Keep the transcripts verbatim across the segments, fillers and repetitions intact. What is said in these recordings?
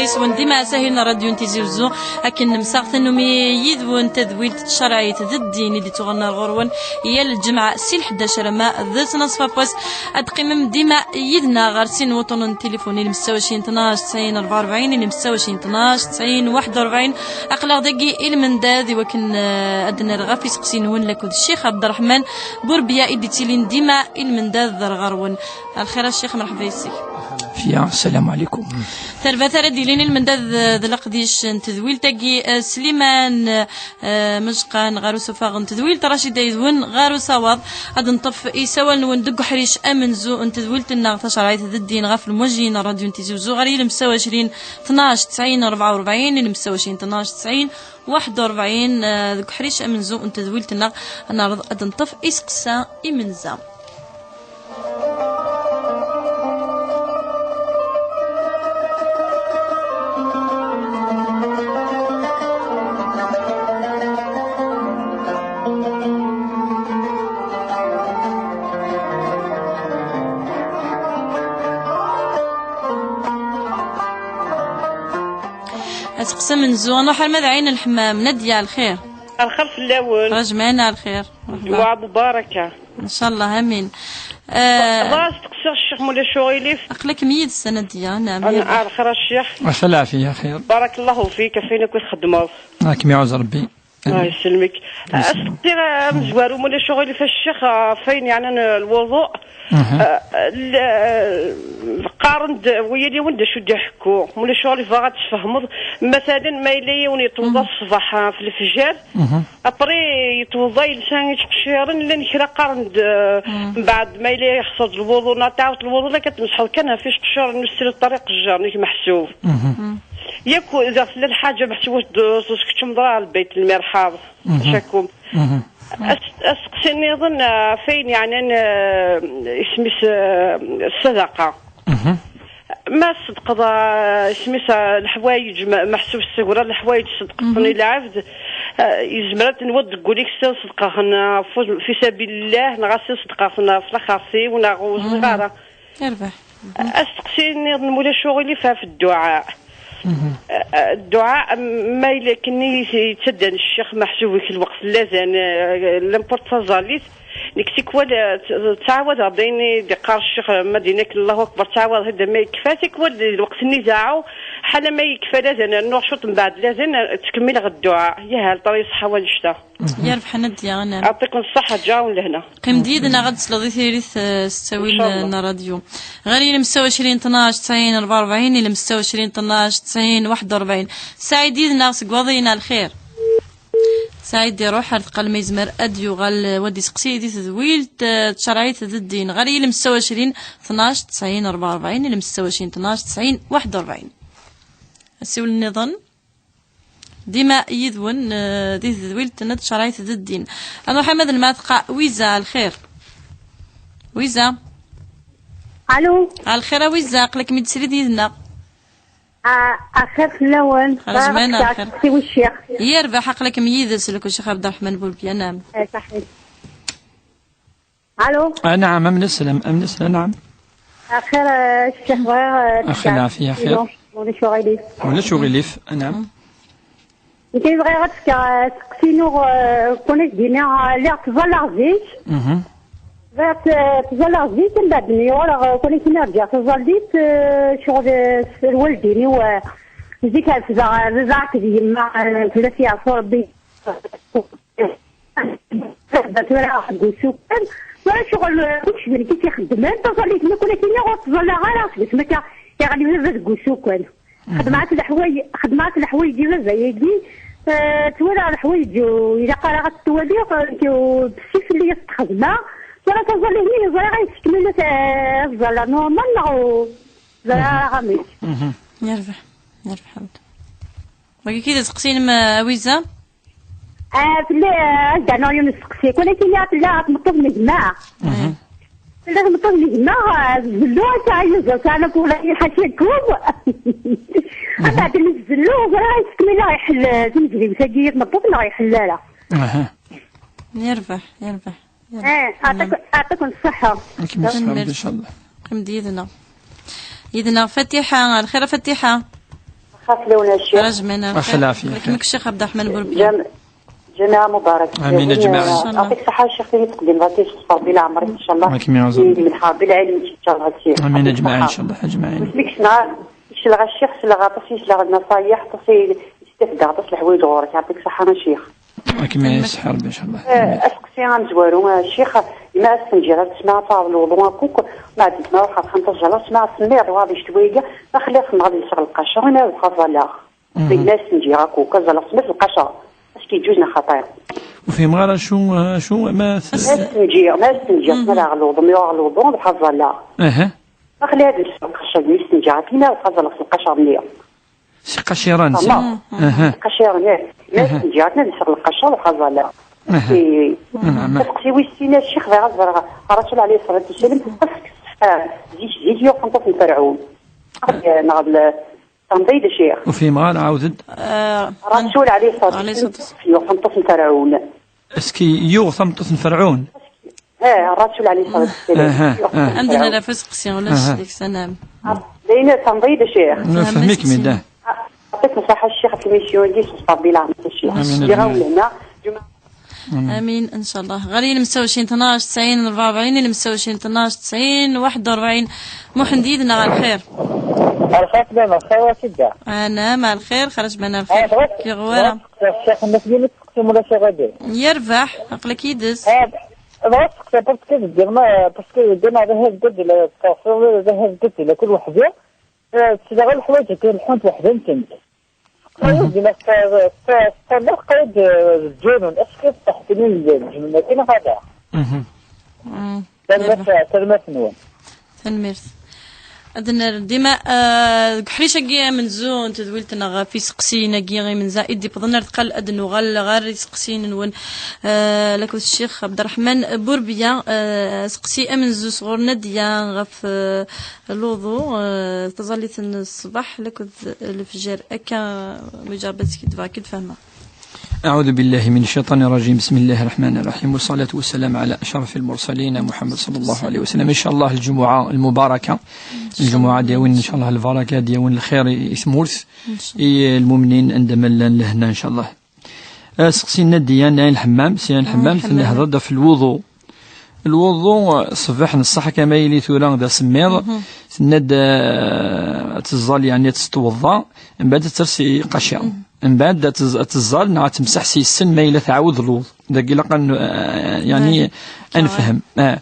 Swen dima asahil n ṛadyu n Tizi Uzzu, akken nemsaɣ tannumi yid-wen tadwilt tcerɛit d ddin i d-ittuɣen ar ɣur-wen yal lǧemɛa si lḥdac arma d ttnaṣfa n wass. Ad teqqimem dima yid-neɣ ɣer sin wuṭunen n tilifun, ilem setta u ɛecrin tnac tesɛin rebɛa u rebɛin, ilem setta u ɛecrin tnac tesɛin waḥed u rebɛin. Aql-aɣ dagi i lmendad i wakken, eh, ad d-nerr ɣef iseqsi-nwen lakked Ccix Ɛebderreḥman Burbiya i d-ittilin dima i lmendad ar ɣur-wen. Lxir a Ccix, merḥba yes-k. Fiya, ssalamu ɛlikum. Tarbaɛt ara d-ilin i lmendad d, d leqdic n tedwilt-agi, eh, Sliman, eh, Mejqan ɣer usuffeɣ n tedwilt, Racida Yedwen ɣer usawaḍ. Ad neṭṭef isawal-nwen deg uḥric amenzu n tedwilt-nneɣ tacerɛit d ddin ɣef lmuji n ṛṛadyu n Tizi Uzzu ɣer yilem setta u ɛecrin tnac tesɛin rebɛa u rebɛin, ilem setta u ɛecrin tnac tesɛin waḥed u rebɛin, eh, deg uḥric amenzu n tedwilt-nneɣ. Ad neɛreḍ ad neṭṭef iseqsa imenza. Aseqsi amenzu, ad nruḥ arma d Ɛin Lḥemmam. Nadya, lxir. Lxir fell-awen. Rajmana lxir. Merḥba. Ddwa mubaraka. Ncallah, amin. Eh, bɣiɣ ad steqsiɣ ccix ma ulac uɣilif. Aql-akem yid-s a Nadya, naɛam. Ana, ah, lxir a ccix. Ata lɛafiya, xir. Barakallahu fik, ɣef wayen akk i txeddmeḍ. Ad kem-iɛuz Rebbi. Allah yesselmek. Asteqsi amezwaru ma ulac uɣilif a ccix, ɣef wayen yeɛnan lwuḍu. Aha. Ah, l-, qqaren-d, yal yiwen d acu d-iḥekku. Ma ulac uɣilif bɣiɣ ad tesfehmeḍ. Matalen, ma yella yiwen yettweḍḍa ṣṣbeḥ, ah, f lefjer. Mhm. Après, yettweḍḍa yelsa ittqecciren, llan kra qqaren-d, ah, mbeɛd ma yella yexṣer-d lwuḍu, neɣ tɛawed lwuḍu, la kan tmesḥeḍ kan ɣef ittqecciren n usrid ṭṭariq ijjar, nek meḥsub. Mhm. Yak, daɣ tella lḥaǧa meḥsub ur s-, ur s-tkeččmeḍ ara ɣer lbayt lmirḥaḍ. Mhm. Cakum. Mhm. As-, asteqsi nniḍen, ah, ɣef wayen yeɛnan, ah, isem-is, ah, ssadaqa. Mhm. Ma tṣeddqeḍ, ah, isem-is, ah, leḥwayeǧ, ma-, meḥsub s tegra, leḥwayeǧ tṣeddqeḍ-ten i lɛebd, ah, yezmer ad tenwiḍ deg wul-ik s ṣeddqeɣ-ten, ah, ɣef wajh-, fi sabilillah, neɣ ad ṣeddqeɣ-ten ɣef laxert-iw, neɣ ur ẓriɣ ara. Yerbeḥ. Asteqsi nniḍen ma ulac uɣilif ɣef dduɛa. Mhm. Ah, ah, dduɛa, ma yella akken i yettaddan ccix meḥsub-ik lweqt n ladan, ah, l'importe taẓallit, nekk tikwal, ah, tt-, ttɛawadeɣ-d ayen i d-iqqar ccix, ah, ma d-yenna akken Allahu Akbar, ttɛawadeɣ-t-id ama yekfa, tikwal di lweqt-nni deɛɛu, ḥala ma yekfa ladan, rnuɣ cwiṭ mbeɛd ladan, ah, ttkemmileɣ dduɛa. Yahal, ṭara iṣeḥḥa wannect-a. Yerbeḥ a Nadya, anɛam. Yeɛṭikum ṣṣeḥḥa, ǧaɛun lehna. Qqim-d yid-neɣ ad tesleḍ i tiririt, eh, s ttawil, ncallah, n ṛṛadyu. Ɣer yilem setta u ɛecrin tnac tesɛin rebɛa u rebɛin, yilem setta u ɛecrin tnac tesɛin waḥed u rebɛin. Saɛid yid-neɣ seg Waḍin, a lxir. Saɛid iruḥ ar tqal ma yezmer ad d-yuɣal, eh, wa d-iseqsi di tedwilt, eh, tcerɛit d ddin. Ɣer yilem setta u ɛecrin tnac tesɛin rebɛa u rebɛin, yilem setta u ɛecrin tnac tesɛin waḥed u rebɛin. Asiwel nniḍen. Dima yid-wen, eh, di tedwilt n tcerɛit d ddin. A Muḥemmed Lmatqa, Wiza, a lxir. Wiza. Alo. A lxir a Wiza, aql-akem-id srid yid-neɣ. Ah, axir fell-awen. Rajman, bɣiɣ ad axir. Asteqsi i ccix. Yerbeḥ, aql-akem yid-s, lku Ccix Ɛebderreḥman Bulbi, anɛam. Eh, saḥit. Alo. Ah, naɛam, am neslam, am neslam, naɛam. Axir, eh, ccix, bɣiɣ, eh, axir, lɛafiya, axir. Ulac uɣilif. Ulac uɣilif, naɛam. Nekk bɣiɣ ad fkeɣ, eh, asteqsi-inu, eh, kun ak-d-iniɣ, eh, lliɣ ttẓallaɣ zik. Mhm. Bɣiɣ t-, ttẓallaɣ zik, mbeɛd mi uɣaleɣ, eh, kun ak-iniɣ ǧǧiɣ taẓallit, eh, ccɣel, eh, s lwaldin-iw, eh, zik refdeɣ, eh, baba akked yemma, eh, fell-as yeɛfu Rebbi. Tura deg usukkan, tura ccɣel, kullec d nekk i t-ixeddmen, taẓallit-nni kun ak-iniɣ ur ttẓallaɣ ara, seg wasmi akka yeɣli baba deg usukkan. Xedmeɣ-as leḥway-, xedmeɣ-as leḥwayeǧ i baba-agi, eh, ttwaliɣ leḥwayeǧ ur ilaq ara ad t-twaliɣ, eh, nekk ur bessif fell-i ad t-xedmeɣ. Tura taẓallit-nni ur ẓriɣ ay tekmil, eh, ad ẓẓalleɣ normal neɣ ur ẓriɣ ara amek. Mhm. Yerbeḥ, yerbeḥ a Rebbi. Wagi i d aseqsi-inem, a Wiza? Ah, fell-i, ah, ad d-rnuɣ yiwen usteqsi. Walakin tella tmeṭṭut n gma. Mhm. Tella tmeṭṭut n gma, ah, zellu, ad tesɛa yuẓa, tesɛa la pour la ḥaca kub. Mhm. Ad tɛeddi zellu, ẓriɣ ay tekmil neɣ iḥell, ah, timezliwt-agi i tmeṭṭut neɣ iḥell ara. Aha. Yerbeḥ, yerbeḥ, yerbeḥ. Eh, aɛṭik-, aɛṭiken ṣṣeḥḥa. Ad kem-yesseḥmu, tanemmirt, ncallah. Qqim-d yid-neɣ. Yid-neɣ Fatiḥa, lxir a Fatiḥa. Ɣef lawen a ccix. Rajmana. Ɣef lɛafya. Nekk Ccix Ɛebderreḥman Burbiya. Jam-, Jamiɛa Mubarak. Amin, a jmaɛa. Inchallah. Yeɛṭik ṣṣeḥḥa a ccix, tini tqeddim ɣef tis ṣṣber di leɛmer, inchallah. Akim ya Rebbi. Lḥerb i lɛilm, inchallah, a ccix. Amin, a jmaɛa, inchallah, a jmaɛa. Wi s-mi k-ssneɣ, selleɣ a ccix, selleɣ aṭas i selleɣ lnaṣayeḥ, aṭas i s-d-tafdeɣ, aṭas leḥwayeǧ ɣur-k, yeɛṭik ṣṣeḥḥa a ccix. Akim ya Rebbi, inchallah. Eh, aseqsi amezwaru, a ccix, ma as-tenǧiḍ ad tesma ad taɣeḍ lewḍu akk, ma ad tesma ruḥ ɣer texxamt ad tẓalleḍ, tesma ad semmiḍ waḍ icetwa-agi, ma xliɣ semmeɣ ad lseɣ lqacer, imi ad bɣa ẓalleɣ. Deg nas n ǧiɣ akk, ka ẓalleɣ smat lqacer. Aski ǧuz neɣ xaṭi? Ur fhimeɣ ara acu, acu, ma s- Ma s-tenǧiɣ, ma s-tenǧiɣ, ma d aɣluḍ, mi aɣluḍ, ad ḥaẓaleɣ. Aha. Aql-i ad lseɣ lqacer, mi s-tenǧiɣ, akken ad ḥaẓaleɣ s lqacer-nni. Si qaciran, si. Aha. Qaciran, eh. Ma s-tenǧiɣ, akken ad lseɣ lqacer, ad ḥaẓaleɣ. Aha. Aseqsi wis sin, a ccix, bɣiɣ ad ẓreɣ, Ṛṛasul ɛalayhi ṣṣalatu wassalam, zik, zik yuɣ tameṭṭut n Ferɛun. Neɣ d Tanḍi d ccix. Ur fhimeɣ ara, ɛawed-d. Eh, Ṛṛasul ɛalayhi ṣṣalatu ɛalayhi ṣṣalatu wassalam, yuɣ tameṭṭut n Ferɛun. Est-ce que yuɣ tameṭṭut n Ferɛun? Eh, Ṛṛasul ɛalayhi ṣṣalatu wassalam, aha, yuɣ tameṭṭut n Ferɛun. Anda nella f useqsi, ulac deg-s, anɛam. Ah, d ayen Tanḍi d ccix. Nefhem-ik, mi da. Ah, yeɛṭik ṣṣeḥḥa a ccix ɣef l'émission-agi, s ṣṣber di leɛmer a ccix. Amin, amin. Ǧǧiɣ-awen lehna. Amin, inchallah. Ɣer yilemsawcin tnac tesɛin rebɛa u rebɛin, yilemsawcin tnac tesɛin waḥed u rebɛin. Muḥend yid-neɣ, lxir. Lxir fell-am, lxir a Sidda. Anɛam, lxir, xraǧ mana lxir. Ah, bɣiɣ, bɣiɣ ad seqsiɣ ccix, ma tgim ad tseqsim ulac aɣilif. Yerbeḥ, aql-ak yid-s. Ah, bɣiɣ ad seqsiɣ, parce que deg ma, parce que deg ma d ahir deg la, d ahir deg la, kul weḥdi. Eh, tesla ɣer leḥwayeǧ akken lḥunt weḥd-nsent. Qrib, mhm, dina, teṭṭalax qrib, eh, d lǧunun. Est-ce que teṭṭeḥ-iten-id lǧunun-agi neɣ ala? Mhm. Mm. Tanemmirt, tanemmirt-nwen. Tanemmirt. Ad nerr dima, eh, deg uḥric-agi amenzu n tedwilt-nneɣ ɣef iseqsiyen-agi imenza i d-iwwḍen, ar deqqal ad nuɣal ɣer iseqsiyen-nwen. Eh, lakud Ccix Ɛebderreḥman Burbiya, eh, aseqsi amenzu sɣur Nadia ɣef, eh, Luḍu, eh, taẓallit n ṣṣbeḥ lakked lefjer, akka muǧerreb ad tt-id-, ad k-id-fehmeɣ. أعوذ بالله من الشيطان الرجيم. بسم الله الرحمن الرحيم. والصلاة والسلام على أشرف المرسلين محمد صلى الله عليه وسلم. إن شاء الله الجمعة المباركة. الجمعة دياوين إن شاء الله البركة، دياوين الخير يثمورث. إن شاء الله. إي المؤمنين عندما لهنا إن شاء الله. Aseqsi n Nadiya n Ɛin Lḥemmam, si Ɛin Lḥemmam, tenna-d ɣef lwuḍu. Lwuḍu, ṣṣbeḥ n ṣṣeḥ kama yili tura d asemmiḍ, tenna-d, eh, ad teẓẓal, yeɛni ad tettweḍḍa, mbeɛd ad ters iqaciren. Mbeɛd ad tez-, ad teẓẓal neɣ ad temseḥ s yessen ma yella tɛawed lwuḍu. Dagi ilaq ad n-, eh, yeɛni ad nefhem. Eh.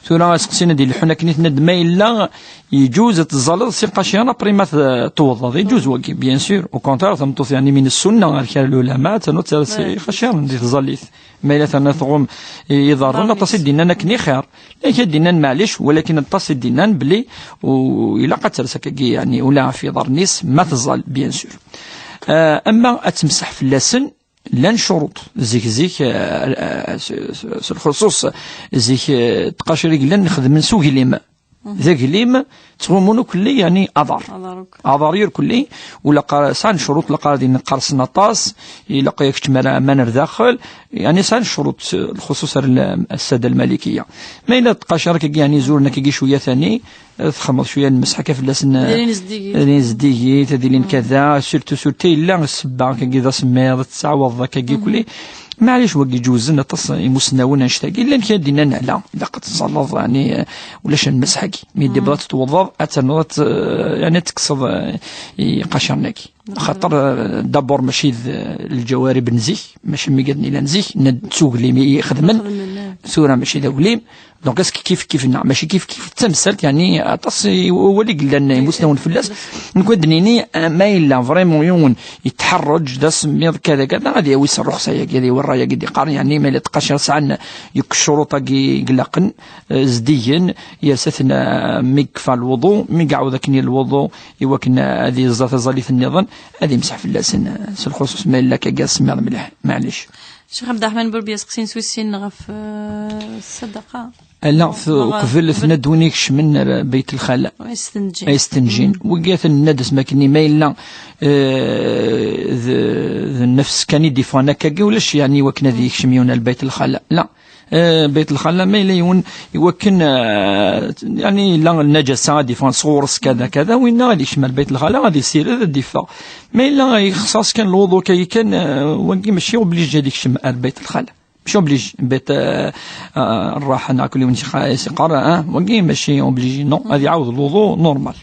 Tura aseqsi n ad ileḥḥun akken i tenna-d ma yella Yeǧuz ad teẓẓaleḍ s iqaciren après ma t-, tewwḍeḍ. Yeǧuz wagi, bien sûr. Au contraire, tameṭṭut, yeɛni, min ssunna, ar kra n lɛulama, ad ternu s iqaciren di tẓallit. Ma yella terna tɣum i iḍarren, aṭas i d-innan akken i xir. Llan kra i d-innan maɛlic, walakin aṭas i d-innan belli u-, ilaq ad ters akkagi, yeɛni, ula ɣef iḍarren-is, ma teẓẓal, bien sûr. Ah, ama ad temseḥ fell-asen, Llan ccuruṭ. Zik, zik, eh, eh, s, s, s lxuṣuṣ, zik, eh, tqacir i yellan xedmen s uglim. D aglim, ttɣumun ukelli, yeɛni aḍar. Aḍar akk. Aḍar irkelli, ula qa-, sɛan ccuruṭ, la qa-, din qqersen aṭas, ilaq ad keččem ara aman ar daxel, yeɛni sɛan ccuruṭ, s lxuṣuṣ ar l-, ssada lmalikiya. Ma yella tqacir akkagi, yeɛni zuren akkagi cwiya tani, Ad txedmeḍ cwiya n lmeṣḥ akka fell-asen, ad ilin zeddigit. Ad ilin zeddigit, ad ilin kada, surtout, surtout yella ssebba akkagi d asemmiḍ, ad tettɛawadeḍ akkagi kulli. Maɛlic, wagi ǧewzen aṭas imusnawen annect-agi. Llan kra d-innan ala, ilaq ad teẓẓalleḍ, yeɛni, eh, ulac lmeṣḥ-agi. Mi d-tebɣiḍ ad tettweḍḍeḍ, ad ternuḍ ad t-, yeɛni ad tekkseḍ, eh, iqaciren-agi. Xaṭer, eh, d'abord mačči d, eh, lǧawarib n zik, mačči am wigad-nni yellan zik, nna-d d tuglim i xedmen, tura mačči d aglim. Donc, est-ce que kif kif neɣ mačči kif kif? D tamsalt, yeɛni, aṭas i wawal i yellan imusnawen fell-as. Nekk ad d-nini, eh, ma yella vraiment yiwen yetḥerreǧ d asemmiḍ kada kada, ad yawi s rruxsa-yagi, ad yawi ṛṛay-agi d-iqqaren, yeɛni, ma yella tqacir sɛan yakk ccuruṭ-agi i ilaqen, eh, zeddigen, yersa-ten, eh, mi yekfa lwuḍu, mi iɛawed akken i lwuḍu, i wakken, eh, ad yeẓẓa taẓallit nniḍen, ad imseḥ fell-asen, eh, s lxuṣuṣ ma yella akkagi asemmiḍ mliḥ, maɛlic. Ccix Ɛebderreḥman Burbiya, aseqsi-ines wis sin ɣef, eh, ṣṣadaqa. Ala, t-, uqbel tenna-d win ikecmen ar Bayt Lxala. Ay stenǧin. Ay stenǧin. Wigi tenna-d asmi akken ma yella, eh, d, d nnefs kan i d-iffɣen akkagi, ulac yeɛni wakken ad yekcem yiwen ar Bayt Lxala. La. Eh, Bayt Lxala, ma yella yiwen iwakken, eh, yani, yella lnajasa ad iffeɣ sɣur-s, kada kada, winna ad ikcem ar Bayt Lxala, ad issired, ad iffeɣ. Ma yella ixṣaṣ kan lwuḍu kan, kan, eh, wagi mačči obligé ad ikcem ar Bayt Lxala. Mačči obligé. Bayt, eh, eh, Rraḥa neɣ kulli win s-iqa-, s-iqqar, eh, wagi mačči obligé, non, ad iɛawed lwuḍu normal.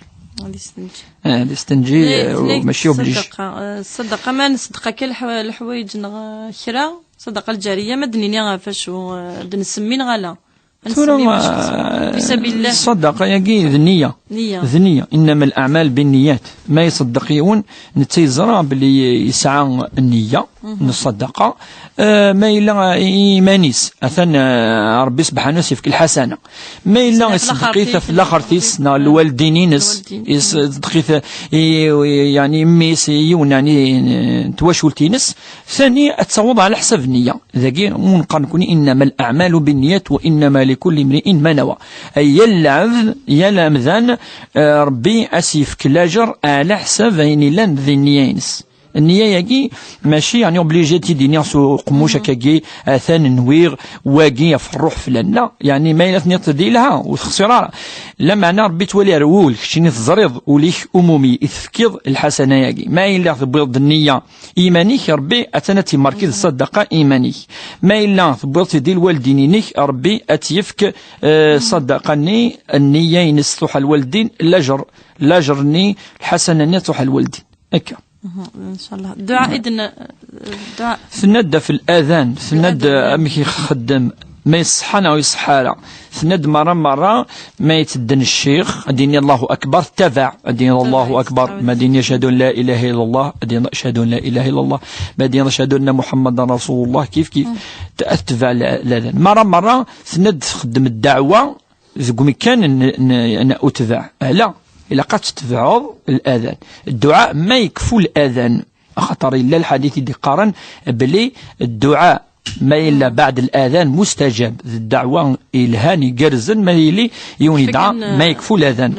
Ad istenǧi. Eh, ad istenǧi, eh, mačči obligé. Ṣṣadaqa, eh, ṣṣadaqa, ma nṣeddeq akka leḥwa-, leḥwayeǧ neɣ, eh, kra, ṣṣadaqa lǧariya, ma d-nini ɣef acu, eh, d-nsemmi neɣ ala? Tura, eh, fi sabilillah. Ṣṣadaqa-yagi d nniya. Nniya. D nniya. Innama al-a'mal bin-niyyat. Ma iṣeddeq yiwen, netta yeẓra belli yesɛa nniya n ṣṣadaqa. Eh, ma yella i iman-is, atan, eh, Ṛebbi subḥanahu ad s-yefk lḥasana. Ma yella iṣeddeq-it ɣef laxert-is, neɣ lwaldin-ines, iṣeddeq-it i, i, yani, mmi-s, i yiwen, yani, n twacult-ines, tani ad taweḍ ɛla ḥsab nniya. Dagi ur neqqar nekkni innama al-a'malu bin-niyyat wa innama likulli imri'in ma nawa. Ay yal lɛebd, yal amdan, eh, Ṛebbi ad s-yefk lajer ɛla ḥsab ayen illan di nniya-ines. Nniya-yagi mačči, yani, obligé ad tt-id-iniɣ s uqemmuc akkagi, atan nwiɣ wagi ɣef ṛṛuḥ flan. La, yani, ma yella tenniḍ-t-id yelha, ur texṣir ara. Lameɛna Ṛebbi yettwali ar wul, keččini teẓriḍ ul-ik umumi i tefkiḍ lḥasana-yagi. Ma yella tewwiḍ-d nniya i yiman-ik, Ṛebbi atan ad tt-imerki d ṣṣadaqa i yiman-ik. Ma yella tewwiḍ-tt-id i lwaldin-inek, Ṛebbi ad tt-yefk, eh, ṣṣadaqa-nni, nniya-ines truḥ ar lwaldin, lajer, lajer-nni, lḥasana-nni truḥ ar lwaldin. Akka. Mhm, inchallah. Dduɛa i d-n-, dduɛa. Tenna-d ɣef l'adan, tenna-d amek ixeddem, ma iṣeḥḥa neɣ ur iṣeḥḥa ara. Tenna-d merra merra, ma itedden ccix, ad d-yini Allahu Akbar, tettabaɛ, ad d-yini Allahu Akbar, ma d-yini ashhadu an la ilaha illallah, ad d-yini ashhadu an la ilaha illallah, ma d-yini ashhadu anna Muḥammadan rasulullah, kif kif, ad tetbeɛ la-, l'adan. Merra merra, tenna-d txeddem ddeɛwa, deg umekkan n, n, n utbeɛ. Ala, ilaq ad tetbeɛeḍ l'adan. Dduɛa ma yekfu l'adan. Axaṭer yella lḥadit i d-iqqaren belli dduɛa ma yella baɛd l'adan mustajab. D ddeɛwa yelhan, igerrzen, ma yili yiwen yedɛa ma yekfu l'adan.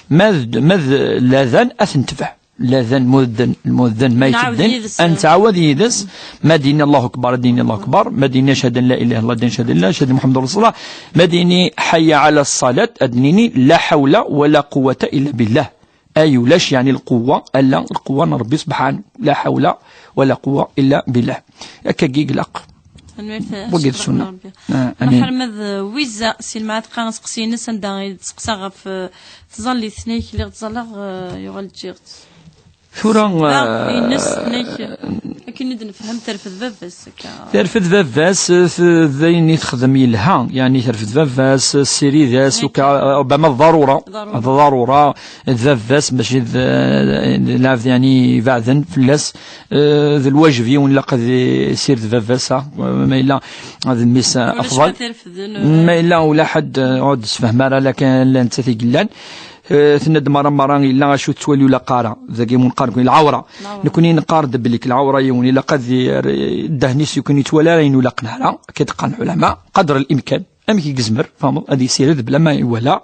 Ma d, ma d l'adan ad t-netbeɛ. L'adan, lmueddin, lmueddin ma itedden, ad nettɛawad yid-s. Ma d-yini Allahu Akbar, ad d-yini Allahu Akbar. Ma d-yini ashhadu an la ilaha illallah, ad d-yini ashhadu an la, ashhadu Muḥammadan rasulullah. Ma d-yini hayya ɛala ṣṣalat, ad d-nini la ḥawla wa la quwwata illa billah. Ay ulac, yani, lquwwa, ala lquwwa n Ṛebbi subḥanahu. La ḥawla wa la quwwa illa billah. Akkagi i ilaq. Tanemmirt, wagi d ccekk ssunna. Ṛebbi. Ah, amin. Muḥerrem ad, eh, Wiza, si lmeɛtqa aseqsi-ines anda i d-tseqsa ɣef, eh, tẓallit-nnek, lliɣ ttẓallaɣ, eh, yuɣal ǧǧiɣ-tt. Tura, eh, ines, nek, akken i d-nefhem, terfed baba-s, akka. Terfed baba-s, eh, t-, d ayen i texdem yelha, yani terfed baba-s, ssirid-as, akka, eh, Obama d ḍarura. D ḍarura. D baba-s, mačči d, eh, d lɛebd, yani, ibeɛden fell-as. Eh, d lwajeb yiwen ilaq ad issired baba-s, ah, ma yella d mmi-s, eh, afḍal. Ma yella ula ḥedd, eh, ur d-sefhem ara, lakin la nettat i yellan. Eh, tenna-d merra merra yella acu tettwali ur ilaq ara. Dagi mu neqqar nekkni lɛawra. Nekkni neqqar-d belli lɛawra yiwen ilaq ad d-, ddehn-is yukin yettwali ara ayen ur ilaqen ara. Akka i d-qqaren lɛulama. Qadr l'imkan. Amek i yezmer, tfehmeḍ, ad yessired bla ma iwala?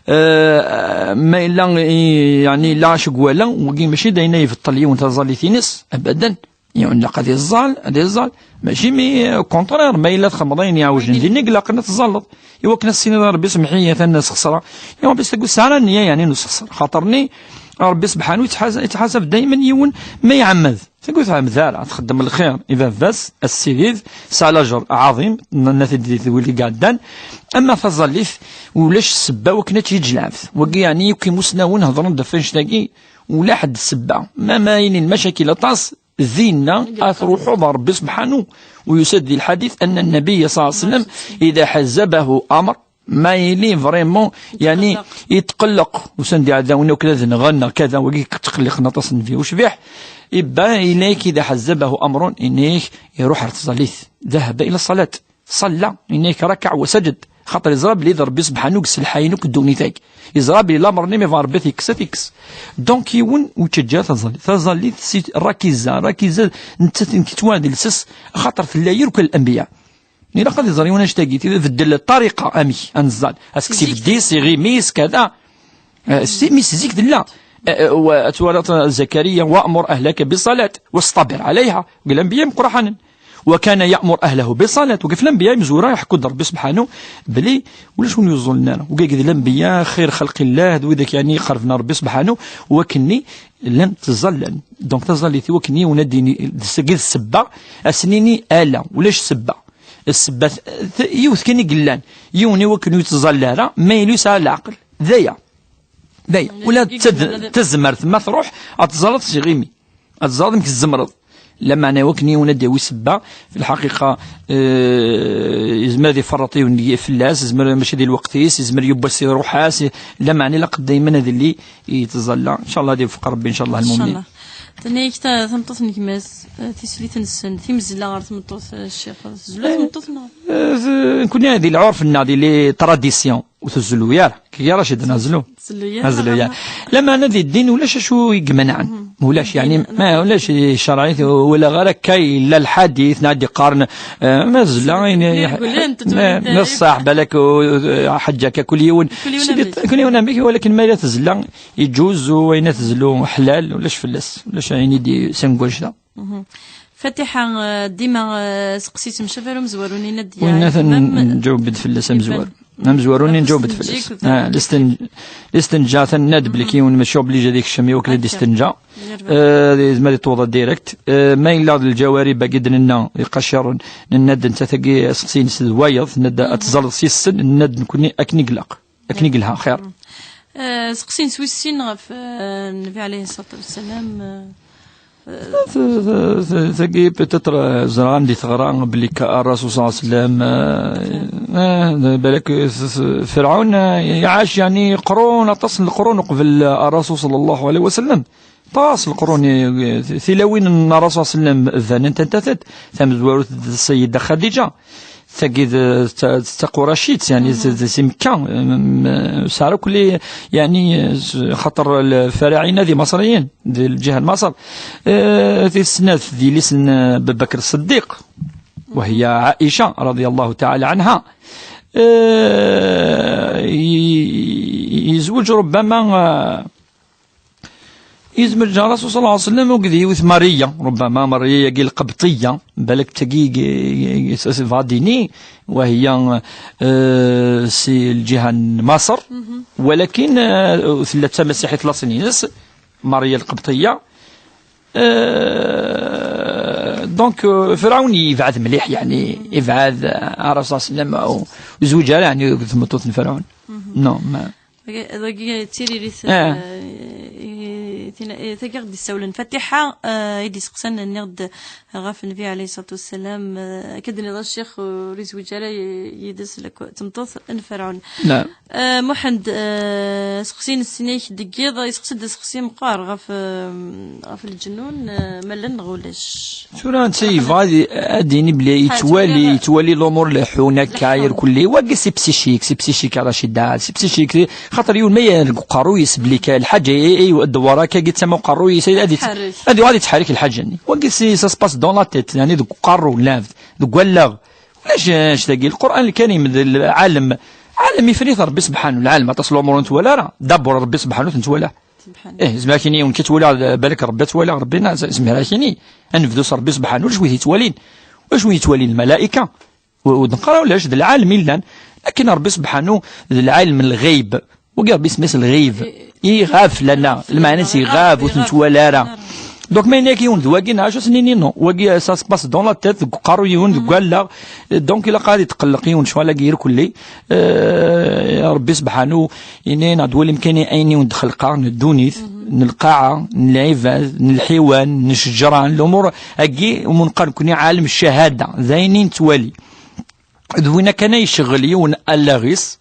Eh, ma yella, i, yani, yella acu i iwala, wagi mačči d ayen ay ibeṭṭel yiwen taẓallit-ines, abadan. Yiwen ilaq ad iẓẓal, ad iẓẓal. Mačči mi, au contraire, ma yella txedmeḍ ayen iɛewjen dinni, ilaq ad teẓẓalleḍ. Iwakken ad s-tiniḍ a Ṛebbi semmeḥ-iyi, atan sxeṣreɣ. Iwa bes tagust ara nniya, yani, n usexṣer. Xaṭer-nni, Ṛebbi subḥanahu yettḥas-, yettḥasab daymen yiwen ma iɛemmed. Tagi ur tɛemmed ara, txeddem lxir i baba-s, assirid, tesɛa lajer ɛaḍim, nenna-t-id di tewwil i iɛeddan. Ama taẓallit, ulac ssebba wakken ad tt-yeǧǧ lɛebd. Wagi, yani, yakk imusnawen hedren-d ɣef annect-agi, ula ḥedd ssebba. Ma, ma yini lmacakil aṭas, dinna ad truḥeḍ ɣer Ṛebbi subḥanahu. U yusa-d di lḥadit, anna Nnabiyya ṣalla Llahu ɛalayhi wa sallam, ida ḥazzabahu amr, ma yili vraiment, yani, yetqelleq, usan-d iɛdawen akk ad nɣen, neɣ kada, wagi yettqelliqen aṭas n Nnbi ucbiḥ, ibba, ilayk ida ḥazzabahu amrun, ilayk iruḥ ɣer tẓallit, ذهب إلى الصلاة. Ṣalla, ilayk rakaɛ wa sajad. Xaṭer yeẓra belli d Ṛebbi subḥanahu i yesselḥayen akk ddunit-agi. Yeẓra belli lamer-nni ma yebɣa Ṛebbi ad t-yekkes, ad t-yekkes. Donc, yiwen ur yettaǧǧa taẓallit. Taẓallit, si rakiza, rakiza, nettat nekk yettwaɛed lses, axaṭer tella yir akk l'anbiya. Ilaq ad iẓer yiwen annect-agi, tbeddel ṭṭariqa, amek ad neẓẓal. Aseksif dis, iɣimi-s, kada. Eh, si, mi s zik tella. Eh, eh, wa, ad twalaḍ, eh, Zakariya, وأمر أهلك بالصلاة واصطبر عليها. Deg l'anbiya imeqqranen. وكان يأمر أهله بالصلاة. وكيف الأنبياء مزورة يحكوا ربي سبحانه بلي ولاش وين يوصلنا. وكاك الأنبياء خير خلق الله، هذو ذاك يعني يقربنا ربي سبحانه، وكني لن تزلن. دونك تزلي ثي وكني وناديني سقي السبة، أسنيني آلة ولاش سبة. السبة ث-، ث-، يوث كان يقلان، يوني وكن يتزلى راه ما يلوس على العقل. ذايا، ذايا. ولا تزمرت ما تروح، أتزلط سي غيمي. Ad ẓreḍ amek tzemreḍ. Lameɛna wakken yiwen ad d-yawi ssebba, fi lḥaqiqa, eh, yezmer ad iferreṭ yiwen fell-as, yezmer mačči di lweqt-is, yezmer yiwwas iruḥ-as, lameɛna ilaq daymen ad illi yettẓalla. Ncallah ad iwefeq Rebbi, ncallah, lmumnin. Tenna-yak ta-, tameṭṭut n gma-s, eh, tislit-nsen, timezla ɣer tmeṭṭut, eh, ccix, tezlu tmeṭṭut neɣ? Eh, d-, nekkni di lɛurf-nneɣ, di les traditions. Ur tezlu ara. Kiki ara cid nezlu. Tezlu ara. Nezlu ara. Lameɛna di ddin ulac acu i imenɛen. Ulac, yeɛni, ma ulac i ccṛeɛ, wala ɣer akka yella lḥadit, neɣ d-iqqaren, eh, ma tezla, ma ṣṣaḥ, balak, eh, ḥaǧa akka, kul yiwen. Kul yiwen amek. Kul yiwen amek, walakin ma yella tezla, iǧuz, u ayen tezlu ḥlal, ulac fell-as. Ulac ayen i d-yessan deg wajda. Fatiḥa, eh, dima, eh, seqsi-tt mcaf ar umezwaru-nni n ad d-yaɣ. Winna nǧaweb-d fell-as amezwaru. Amezwaru-nni nǧaweb-d fell-as. Ah, listen-, listenǧa, tenna-d belli yiwen mačči obligé ad ikcem i wakken ad istenǧa. Eh, yezmer ad iṭweḍ direct. Eh, ma yella d lǧawarib-agi d-nenna iqaciren, nenna-d netta tagi aseqsi-ines d wayeḍ, nenna-d ad teẓẓaleḍ s yes-sen, nenna-d nekkni akken i ilaq. Akken i yelha, xir. Eh, seqsi-ines wis sin ɣef, eh, Nnbi ɛalayhi ṣṣalatu wassalam, eh, eh, t-, t-, t-, tagi, peut-être, eh, ẓran di teɣra belli ka Rasul ṣalla Llahu ɛalayhi wa sallam, eh, eh, balak, eh, t-, t-, Ferɛun, eh, iɛac, yeɛni, qrun, aṭas n leqrun uqbel, eh, Rasul ṣalla Llahu ɛalayhi wa sallam. Aṭas n leqrun, eh, tilawin n Rasul ṣalla Llahu ɛalayhi wa sallam banent anta tat, tamezwarut d Sayyida Xadija. Tagi d, d, d taquracit, yeɛni, d, d, si Mekka, m-, m-, sɛa akk li, yeɛni, s-, xaṭer lfaraɛina d imaṣriyen, di lǧiha n Maṣer. Eh, tis snat d yelli-s n, eh, Bubakr Ṣṣeddiq, وهي عائشة رضي الله تعالى عنها. Eh, i-, i-, yezweǧ ربما, eh, Yezmer Rasul ṣalla Llahu ɛalayhi wa sallam akked yiwet Mariya, ربما Mariya-agi lqebṭiya, balak tagi, tebɣa ad d-tini, وهي, eh, si lǧiha n Maṣer, walakin, eh, tella d tamasiḥit laṣel-ines, Mariya lqebṭiya. Eh, donc, eh, Ferɛun yebɛed mliḥ, yeɛni, yebɛed, eh, Rasul ṣalla Llahu ɛalayhi wa sallam, ur yezwiǧ ara, yeɛni, akked tmeṭṭut n Ferɛun. Non, ma Dagi, dagi d tiririt, eh, i, tina, i, tagi ɣ-d-issawlen Fatiḥa, eh, i d-iseqsan, nniɣ-d ɣef Nnbi ɛalayhi ṣṣalatu wassalam, eh, akka d-tenniḍ a ccix, ur izwiǧ ara y-, yid-s lak-, tmeṭṭut n Ferɛun. Eh, Muḥend, eh, seqsi n ssinek deg yiḍ, iseqsi-d aseqsi meqqar ɣef, eh, ɣef lǧennun, eh, ma llan neɣ ulac. Tura netta yebɣa ad, ad d-yini belli yettwali, yettwali lumuṛ leḥḥun akka, irkelli. Wagi c'est psychique, c'est psychique, a Racida, c'est psychique. Xaṭer yiwen ma yella deg uqerruy-is belli kan lḥaǧa, i, i, ddewwer akka, gi tama uqerruy-is, ad yett-, ad yuɣal yettḥerrik lḥaǧa-nni. Wagi c'est, ça se passe dans la tête, yeɛni deg uqerru, lɛebd, deg wallaɣ. Ulac, eh, annect-agi. Lqur'an Lkarim, d lɛalem, ɛalem ifrit Rebbi sebḥanu, lɛalem, aṭas n lumuṛ ur nettwali ara. D'abord Rebbi sebḥanu ur t-nettwali ara. Subḥan. Eh, yezmer ad k-yini yiwen, ka twaliḍ, eh, balak Rebbi ad twaliḍ Rebbi, na, yezmer ad k-yini. Ad nebdu s Rebbi sebḥanu, ulac wid yettwalin. Ulac wid yettwalin, lmalayka. U, u d-neqqar ulac, d lɛalem i llan. Lakin Rebbi sebḥanu, d lɛalem n lɣayb. Wagi Rebbi isemma-s lɣayb. I, iɣab fell-aneɣ, lmeɛna-s iɣab, ur t-nettwali ara. Donc, ma yenna-yak yiwen d wagi, neɣ acu ad s-nini, non. Wagi, ça se passe dans la tête, deg uqerru yiwen, deg wallaɣ. Donc, ilaq ad yetqelleq yiwen ccɣel-agi irkelli. Eh, Rebbi sebḥanu, yenna-aneɣ-d, wali amkan ayen i wen-d-xelqeɣ, n ddunit, n lqaɛa, n lɛibad, n lḥiwan, n ccejra, n lumuṛ-agi, umi neqqar nekkni ɛalem ccahada, d ayen i nettwali. D winna kan ay icɣel yiwen allaɣ-is,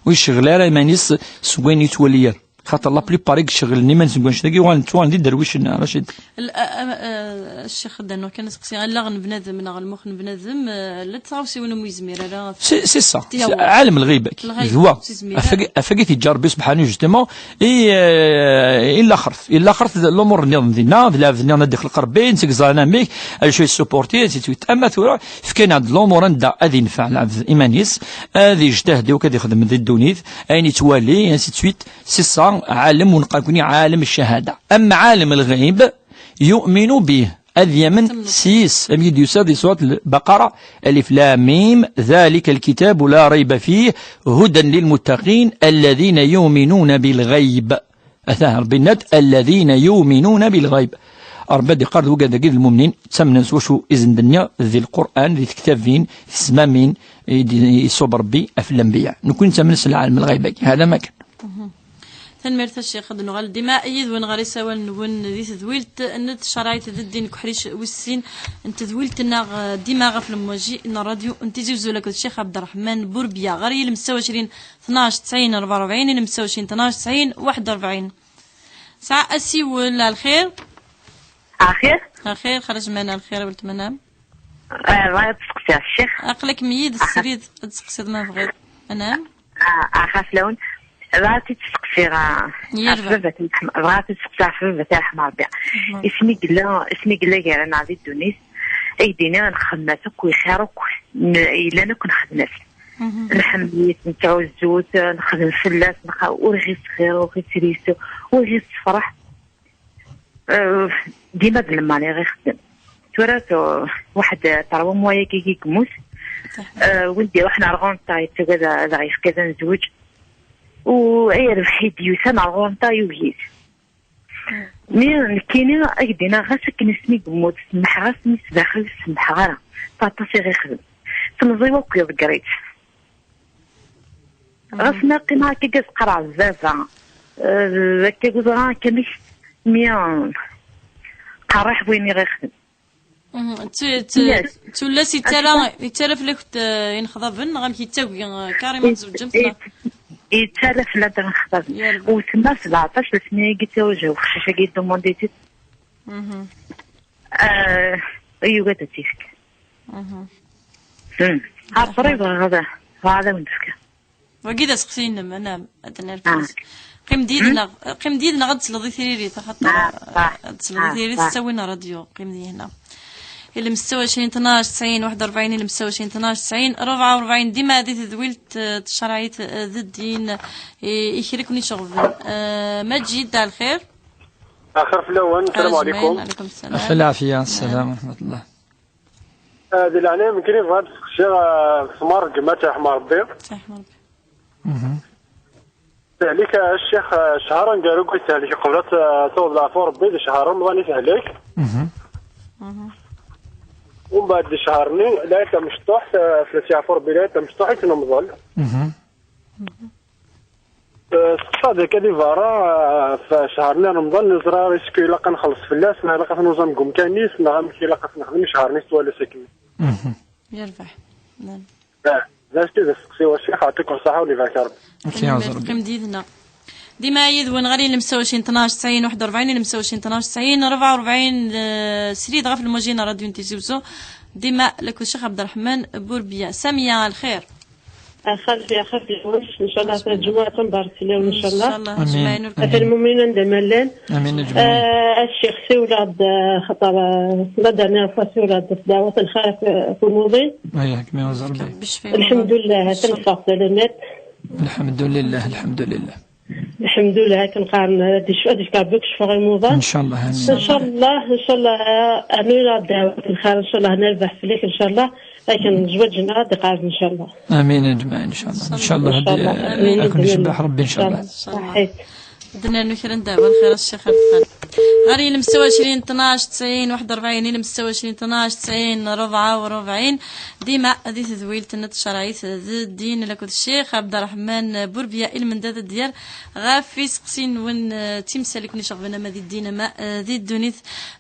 ur icɣel ara iman-is seg wayen yettwali ara. Xaṭer la plupart i icɣlen iman-nsen deg wannect-agi, uɣalen ttwaɣen d iderwicen, a Racid. L-, a, a, a, Ccix, ad d-rnuɣ kan aseqsi, allaɣ n bnadem neɣ lmux n bnadem, eh, llant tɣawsiwin umi yezmir ara. C'est, c'est ça. C'est ɛalem lɣib. Lɣib, d wa. Ɣef wagi, ɣef wagi i t-yeǧǧa Rebbi sebḥanu, justement, i, eh, i laxert. I laxert d lumuṛ nniḍen dinna, d lɛebd nniḍen ad d-ixleq Rebbi, netta i yeẓran amek, acu yessupporti, ainsi de suite. Ama tura, fkan-aɣ-d lumuṛ anda ad yenfeɛ lɛebd iman-is, ad yejtahed i wakk ad ixdem di ddunit, ayen yettwali, ainsi de suite. C'est ça, ɛalem ur neqqar nekkni ɛalem ccahada. Ama ɛalem lɣib, يؤمن به ad yamen s yis, am i d-yusa di surat Lbaqara, alif lam mim, ذلك الكتاب لا ريب فيه، هدى للمتقين الذين يؤمنون بالغيب. Atan Rebbi yenna-d, الذين يؤمنون بالغيب. Rebbi ad iqqar d wigad-agi d lmumnin, ttamnen s wacu i sen-d-nniɣ di Lqur'an, di tektabin, di tesmamin, i d-, i iṣub Rebbi ɣef lanbiya. Nekkni nettamen s lɛalem lɣayb-agi. Hada ma kan. Tanemmirt a Ccix, ad nuɣal dima yid-wen ɣer isawal-nwen di tedwilt n tcerɛit d ddin deg uḥric wis sin n tedwilt-nneɣ, eh, dima ɣef lemwaji n ṛṛadyu n Tizi Uzzu akked Ccix Ɛebderreḥman Burbiya. Ɣer yilemsaw ɛecrin tnac tesɛin rebɛa u rebɛin, yilemsaw ɛecrin tnac tesɛin waḥed u rebɛin. Sɛa asiwel, a lxir. Axir? Axir, xaraj mana a lxir, a weltma-m. Eh, bɣiɣ ad tseqsiɣ ccix. Aql-ak meyid srid, ad tseqsiḍ ma bɣiḍ. Anam? Ah, axaf lawen. Bɣiɣ ad t-id-steqsiɣ, ah, ɣef baba-t n Ḥm-, bɣiɣ ad t-id-steqsiɣ ɣef baba-t n Ḥm Ṛebbi. Isem i yella, isem i yella gar-aneɣ di ddunit, ay d-iniɣ nxemmem-as akk i xir akk n-, yellan akk nxedm-as. Nḥemmel-it, nettɛuzzu-t, nexdem fell-as, nxa-, ur ɣ-isxir, ur ɣ-isrisu, ur ɣ-issefraḥ. Eh, dima d lmal i ɣ-ixeddem. Tura tu-, waḥed, eh, ṭerwa mwa-yagi i yemmut. Eh, win d-iruḥen ar ɣur-nteɣ yettagad ad aɣ-yefk ad nezweǧ. U ay rrbeḥ i d-yusan ar ɣur-nteɣ yugi-t. Mi nekkini ad k-d-iniɣ ɣas akken asmi yemmut, semmḥeɣ-as, mi s daxel semmḥeɣ ara. Aṭas i ɣ-ixdem. Temẓi-w akk iḍegger-itt. Ɣas ma qqimeɣ akka, gaz qqareɣ d baba, eh, d akka guẓra akka mi, mi, eh, qerriḥ win i ɣ-ixdem. Mhm. Tu-, tu-, yes. Tullas yettara, yettara fell-ak, eh, inexḍaben, neɣ amek yettagi, eh, carrément tzewǧemt, neɣ? Yettara fell-aɣ inexḍaben. Yerbeḥ. Wten-as sebɛeṭṭac asmi i yettawaj uqcic-agi, yeddumandi-t-id. Mhm. Eh, yugi ad tt-yefk. Mhm. Hmm. Après, bɣiɣ ad, bɣiɣ ad awen-d-fkeɣ. Wagi d aseqsi-inem, anam, ad nerfed. Ah. Qqim-d yid-neɣ, qqim-d yid-neɣ ad tesleḍ i tiririt, axaṭer, ah, ah, ad tesleḍ i tiririt, ah, s ttawin ṛṛadyu, qqim-d yid-neɣ. Ilemsaw ɛecrin tnac tesɛin waḥed u ṛebɛin, ilemsaw ɛecrin tnac tesɛin rebɛa u ṛebɛin, dima di tedwilt, eh, tcerɛit, eh, d ddin, eh, i kra i ken-iceɣben. Eh, Maǧid, a lxir. Axir fell-awen, sslam ɛlikum. Ɛlikum sslam. Ɣef lɛafya, sslam wa rahmatullah. Ah, di leɛnaya-m, nekkini bɣiɣ ad d-seqsiɣ, ah, ɣef tmar n gma, ad tt-yerḥem Rebbi. Ad tt-yerḥem Rebbi. Mhm. Tehlek, ah, ccix, ah, ccher aneggaru i tehlek qbel ad t-, ad taweḍ leɛfu Rebbi, di ccher Remḍan i tehlek. Mhm. Mhm. Umbeɛd di ccher-nni, lɛid tamecṭuḥt, ah, fell-as yeɛfu Rebbi, lɛid tamecṭuḥt i tt-nemḍel. Mhm. Eh, seqsaɣ-d akka di berra, eh, ɣef ccher-nni Remḍan, neẓra est-ce que ilaq ad nxelleṣ fell-as, neɣ ilaq ad t-nuẓam deg umkan-is, neɣ amek ilaq ad t-nexdem i ccher-nni s twala-s akken? Mhm. Yerbeḥ. Naam. Eh, d acu i d asteqsi-w a ccix, ɛṭikum ṣṣaḥa u ibarek Rebbi. Tanemmirt, qqim-d yid-neɣ. Dima yid-wen ɣer ilemsaw ɛecrin tnac tesɛin waḥed u ṛebɛin, ilemsaw ɛecrin tnac tesɛin rebɛa u ṛebɛin, eh, srid ɣef lmujin n ṛadyu n Tizi Uzzu. Dima lakked Ccix Ɛebderreḥman Burbiya. Samiya, a lxir. Axir, axir fell-awen, ncallah lǧemɛa tamebbart fell-awen, ncallah. Ncallah, ǧemɛin ur. Atan lmumin anda ma llan. Amin, ǧemɛin. Ah, a ccix, siwleɣ-d, ah, xaṭer, ah, la dernière fois siwleɣ-d ɣef dɛwat n lxir ɣef, ɣef umuḍin. Aya, kem iɛuzz Rebbi. Rebbi icfi. Lḥemdullah, atan ffɣeɣ salamat. Lḥemdulillah, lḥemdulillah. Lḥemdullah, akken qqaren, ad yec-, ad yefk Rebbi ad ccfeɣ imuḍan. Ncallah, amin. Ncallah, ncallah, ah, ɛni la dɛwat n lxir, ncallah nerbeḥ fell-ak, ncallah. Akken zzwaǧ-nneɣ ad iqerreb, ncallah. Amin, a ǧemɛa, ncallah. Ncallah. Ncallah, ad, ncallah. Amin. Ad ken-icebbeḥ Rebbi, ncallah. Ncallah. Ṣaḥit. Ad nernu kra n ddeɛwa n lxir a ccix Rebḥan. Ɣer yilemsaw ɛecrin tnac tesɛin waḥed u ṛebɛin, yilemsaw ɛecrin tnac tesɛin rebɛa u ṛebɛin. Dima di tedwilt n tcerɛit d ddin lakked Ccix Ɛebderreḥman Burbiya i lmendad ad d-yerr ɣef iseqsiyen-nwen, eh, timsal i ken-iceɣben ama di ddin ama, eh, di ddunit.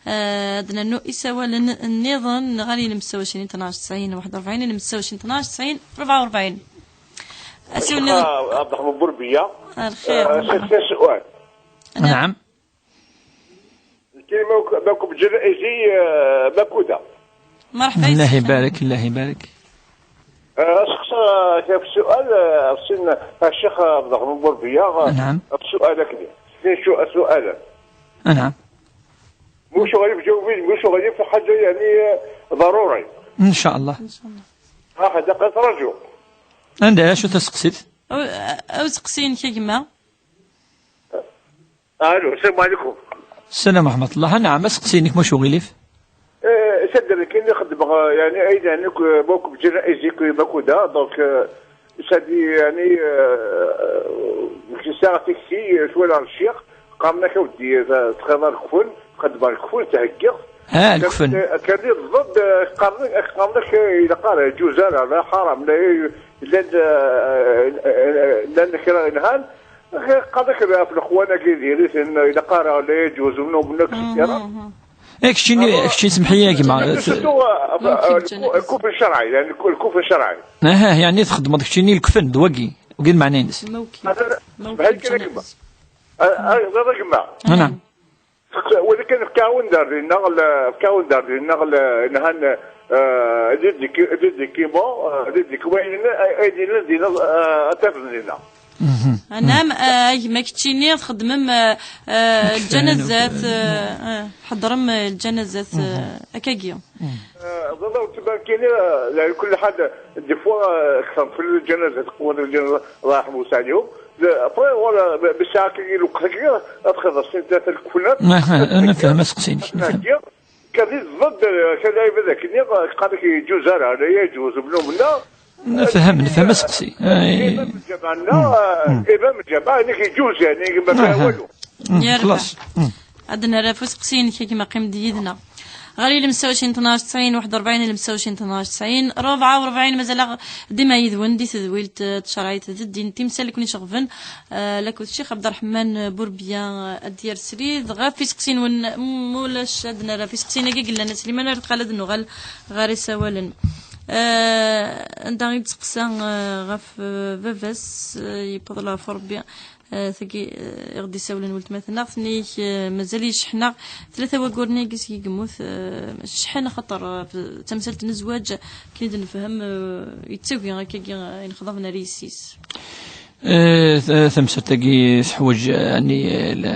Eh, ad nernu isawalen nniḍen ɣer yilemsaw ɛecrin tnac tesɛin waḥed u ṛebɛin, yilemsaw ɛecrin tnac tesɛin rebɛa u ṛebɛin. Asiwel nniḍen. Ɛebderreḥman Burbiya. Lxir. Eh, c'est, c'est sual. Naam. Nekkini Makub Ǧerra Izi, eh, Makuda. Merḥba. Allah ibarek, Allah ibarek. Eh, aseqsa, eh, kif sual, eh, sin, eh, Ccix, eh, Ɛebderreḥman Burbiya, eh, naam. Sual akdi. Sin su-, sual. Naam. Mucu ɣalib jawbin, mucu ɣalib fi ḥaǧa, yani, eh, ḍaruri. Ncallah. Ncallah. Ah, da qas raju. Anda, acu taseqsit? Aw, aw seqsi-inek a gma. Alo, sslam ɛlikum. Sslam ṛeḥmatullah. Naam, aseqsi-inek, macu ɣilif? Taddart kan i xeddmeɣ, yani, ayen, yani, beaucoup de janaïz i Makuda, donc, euh, ça dit, yani, euh, je sais, tikti, euh, je vois l'archive, qqaren-ak a weddi, euh, txiḍ lekfen, xeddmeɣ lekfen, theggiɣ. Ah, lekfen. Kan, kan d ḍed, euh, qqaren, qqaren-ak, euh, ilaq ara, ǧuz ara, la ḥaram, la, llan, euh, llan kra inhan, qqaren-ak ɣef lexwan-agi diri-ten, ilaq ara, la yaǧuz, mnu, mnu, et cetera. Mhm, mhm. Eh, keččini, keččini, semḥ-iyi, a gma. Surtout, euh, euh, lekuf n ccṛeɛ, yani, lekuf n ccṛeɛ. Aha, yani txeddmeḍ keččini lekfen d wagi, wagi d lmeɛna-ines. Mawkil. Mawkil semḥ-iyi kan a gma. Ah, ah, a gma. Ana. Walakin fkawen dar dinna, fkawen dar dinna, nhan, euh, les docu-, les documents, euh, les documents, ay, ay dinna, dinna, euh, ad tafem dinna. Mhm. Anam, eh, a gma keččini txeddmem, eh, eh, lǧanazat, eh, eh, tḥeddrem, eh, lǧanazat, eh, akkagi. Eh, ضروري تباركيني، eh, la كل حد، des fois, eh, كثر في الجنازة، تقوم الجنازة، الله يرحمه ويسع عليهم. Après, voilà, بالساعة كي الوقت، تخلص ثلاثة الكفنات. Aha, nefhem aseqsi-inek, nefhem. Kan d ḍed, kan d ayen ذاك، قال لك يجوز، لا يجوز، بنو منا. Nefhem, nefhem aseqsi. Imam lǧamaɛ-nneɣ, imam lǧamaɛ, nekk yeǧǧuz, yani, ma fiha walu. Yerbeḥ. Xlaṣ. Ad nara ɣef useqsi-inek, a gma, qqim-d yid-neɣ. Ɣer ilemsawen n tnac tesɛin, waḥed u rebɛin, ilemsawen n tnac tesɛin, rebɛa u rebɛin, mazal-aɣ dima yid-wen di tedwilt, eh, tcerɛit d ddin, timsal i ken-iceɣben, eh, lakud Ccix Abderrahman Bourbiya, eh, ad d-yerr srid ɣef iseqsi-nwen, m-, mulac ad nara ɣef iseqsiyen-agi yellan a Sliman, ar deqqal ad nuɣal ɣer isawalen. Eh, anda i d-teqsa, eh, ɣef, eh, baba-s, eh, yewweḍ leɛfu Rebbi, eh, tagi, eh, i ɣ-d-isawlen weltma-tneɣ, tenna-ak, eh, mazal yecḥen-aɣ tlata wagguren-agi seg i yemmut, eh, cḥen axaṭer, eh, d tamsalt n zzwaǧ, akken i d-nefhem, eh, yettagi akkagi, eh, ayen xḍaben ar yessi-s. Eh, ta-, tamsalt-agi teḥwaǧ, eh, yani, eh, la-,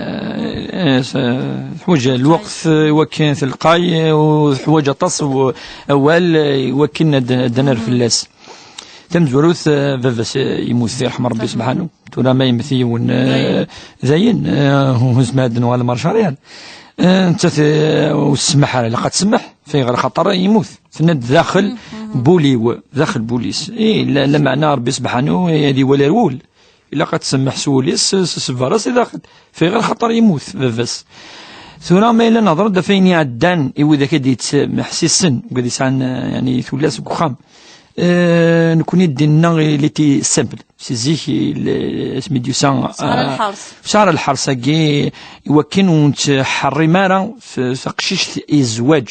eh, s-, teḥwaǧ lweqt, eh, i wakken telqay, eh, u teḥwaǧ aṭas n awal, eh, i wakken ad, ad d-nerr fell-as. Tamezwarut, eh, baba-s, eh, yemmut, yerḥem Rebbi subḥanu. Tura ma yemmet yiwen, eh, dayen, eh, ur nezmir ad nuɣal mar carrière. Eh, nettat, eh, ur tsemmeḥ ara, ilaq ad tsemmeḥ, fayɣer xaṭer yemmut. Tenna-d daxel bul-iw, daxel bul-is. Eh, la, lameɛna Rebbi subḥanu, eh, ad iwali ar wul. Ilaq ad tsemmeḥ s wul-is, s, s berra, si daxel. Fayɣer xaṭer yemmut baba-s. Tura ma yella nehḍer-d ɣef wayen iɛeddan i widak i d-yettmeḥsisen, wid yesɛan, eh, yani, tullas deg uxxam. Eh, nekni ddin-nneɣ, il était simple. Si zik, il-, asmi d-yusa, eh, Lḥers. Ccɛer lḥers-agi, i wakken ur nettḥerrim ara f-, taqcict i zzwaǧ.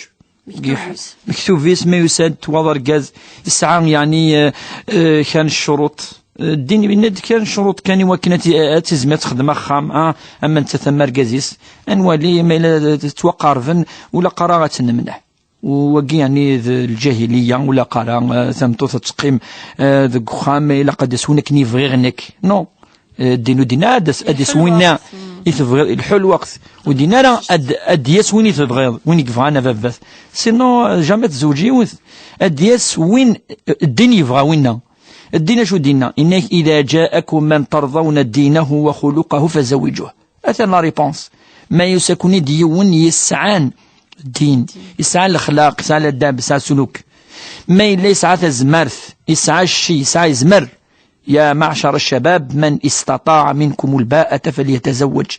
Mektub-is. Mektub-is, ma yusa-d waḍ argaz, yesɛa, yani, eh, eh, kra n ccuruṭ. Eh, ddin yenna-d kra n ccuruṭ kan i wakken ad t-, ad tizmi ad texdem axxam, ah, ama nettat ama argaz-is. Ad nwali ma yella tettwaqerben, ula qqareɣ ad tt-nemneɛ. U wagi, yani, d lǧahiliya, ula qqareɣ, eh, tameṭṭut ad teqqim, eh, deg uxxam, ilaq ad d-yas win akken i bɣiɣ nekk. Non. Eh, ddin ur din ara ad d-yas, ad d-yas winna i tebɣiḍ, ilḥu lweqt. Ur din ara ad, ad d-yas win i tebɣiḍ, win i yebɣan a baba-t. Sinon, eh, jamais tzewǧ yiwet. Ad d-yas win, eh, ddin yebɣa winna. Ddin acu dinna? Inna-k, إذا جاءكم من ترضون دينه وخلقه فزوجوه. Atan la réponse. Ma yusa-ken-id yiwen yesɛan ddin, yesɛa lexlaq, yesɛa ladab, yesɛa suluk. Ma yella yesɛa tazmert, yesɛa cci, yesɛa yezmer. يا معشر الشباب، من استطاع منكم الباءة فليتزوج.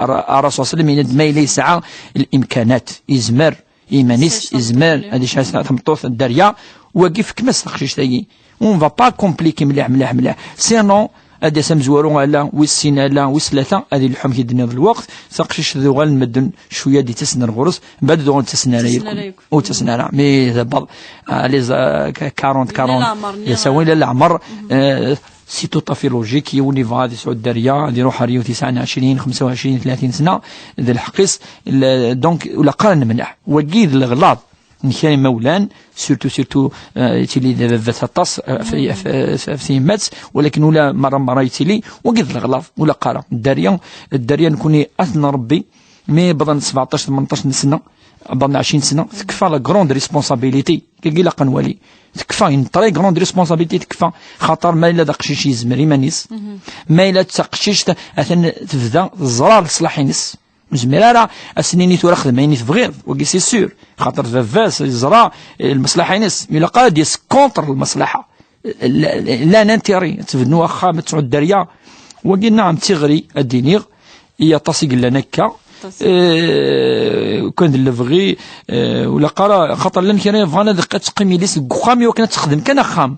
الر-، الرسول صلى الله عليه وسلم yenna-d ma yella yesɛa الإمكانات, yezmer, iman-is, yezmer ad yesɛu tameṭṭut n dderya, wagi fkem-as taqcict-agi. On va pas compliquer mliḥ, mliḥ, mliḥ. Sinon, ad d-yas amezwaru ala, wis sin ala, wis tlata, ad ilḥu amek i d-tenniḍ lweqt, taqcict tuɣal n medden cwiya d-ittasen ar ɣur-s, mbeɛd ur ttasen ara yakk. Ur ttasen ara. Mi d abbaḍ, ah, les, ah, quarante, quarante, d asawen la leɛmer, eh, c'est tout à fait logique, yiwen yebɣa ad yesɛu dderya, ad iruḥ ar yiwet yesɛan ɛecrin, xemsa u ɛecrin, tlatin sna, d lḥeqq-is, le-, donc, ula qqaren mneɛ. Wagi d leɣlaḍ. Nekk ay imawlan, surtout, surtout, eh, yettili d baba-s aṭas, eh, f-, f-, f-, f tyemmat, walakin ula merra, merra yettili, wagi d leɣlaḍ, ula qqareɣ. Dderya, dderya nekni ad t-nṛebbi, mi bḍan sbeɛṭac, tmenṭac n sna, bḍan ɛecrin sna, tekfa la grande responsabilité, kagi ilaq ad nwali. Tekfa une très grande responsabilité, tekfa, xaṭer ma yella d aqcic yezmer iman-is, ma yella d taqcict atan tebda teẓra leṣlaḥ-ines. Nezmir ara ad s-nini tura xdem ayen i tebɣiḍ, wagi c'est sûr. Xaṭer baba-s yeẓra, eh, lmeṣlaḥa-ines, ilaq ad d-yas contre lmeṣlaḥa. La, la, l'intérêt, ad tebnu axxam, ad tesɛu dderya. Wagi, naɛam, d tiɣri, ad d-iniɣ, i aṭas i yellan akka. Aṭas. Eh, kan d lebɣi, eh, ur ilaq ara, xaṭer llan kra yebɣan ad, ad teqqim yelli-s deg uxxam i wakken ad texdem kan axxam.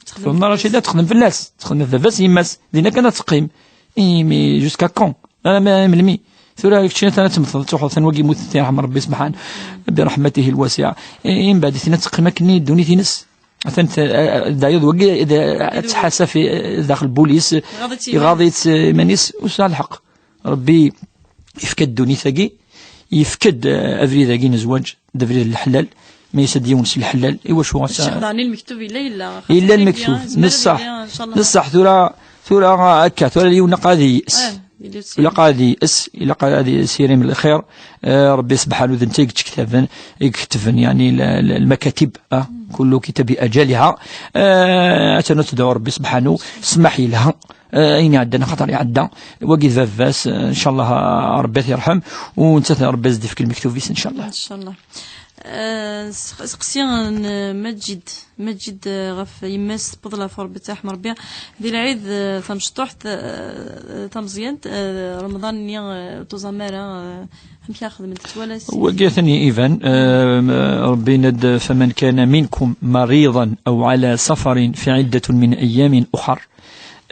Texdem Tuna fell-as. Racida texdem fell-as, texdem baba-s, yemma-s, dinna kan ad teqqim. Imi jusqu'à quand? Alamma melmi? Tura keččini atan ad temmteḍ, ad truḥeḍ, atan wagi yemmut, yerḥem Rebbi subḥan, برحمته الواسعة. I, i mbeɛd tina ad teqqim akken i ddunit-ines. Atan t-, a, a, d ayeḍ wagi, d, ad tḥasef i, daxel bulis, Iɣaḍ-itt iman-is. Iɣaḍ-itt iman-is, ur sɛa lḥeqq. Rebbi yefka-d ddunit-agi, yefka-d, eh, abrid-agi n zzwaǧ, d abrid n leḥlal, ma yesɛa-d yiwen s leḥlal, i wacu ad Ccix daɣen lmektub yella, yella. Yella lmektub, neṣṣaḥ, neṣṣaḥ, tura, tura akka, tura yiwen ilaq ad yes. Eh, yella s- Ilaq ad yes, ilaq ad yes irim lxir. Eh, Rebbi subḥanu d netta i yettektaben, i iketben, yani, l-, l-, lmakatib, ah, كل كتاب بأجلها. Eh, atan ad tedɛu Rebbi subḥanu, ssmaḥ yelha. Eh, ayen iɛeddan, axaṭer iɛedda. Wagi d baba-s, eh, ncallah, eh, Rebbi ad t-yerḥem, u nettat Rebbi ad s-d-ifk lmektub-is, ncallah. Ncallah. Eh, s-, seqsi n, eh, Maǧid. Maǧid, eh, ɣef yemma-s tewweḍ leɛfu Rebbi, ad tt-yerḥem Rebbi. Di lɛid, eh, tamecṭuḥt, eh, tameẓyant, eh, Remḍan-nni, eh, ur tuẓam ara, eh, amek ara xedmen? Tettwala-s? Wagi atan iban, eh, Rebbi yenna-d: فمن كان منكم مريضا أو على سفر فعدة من أيام أخر.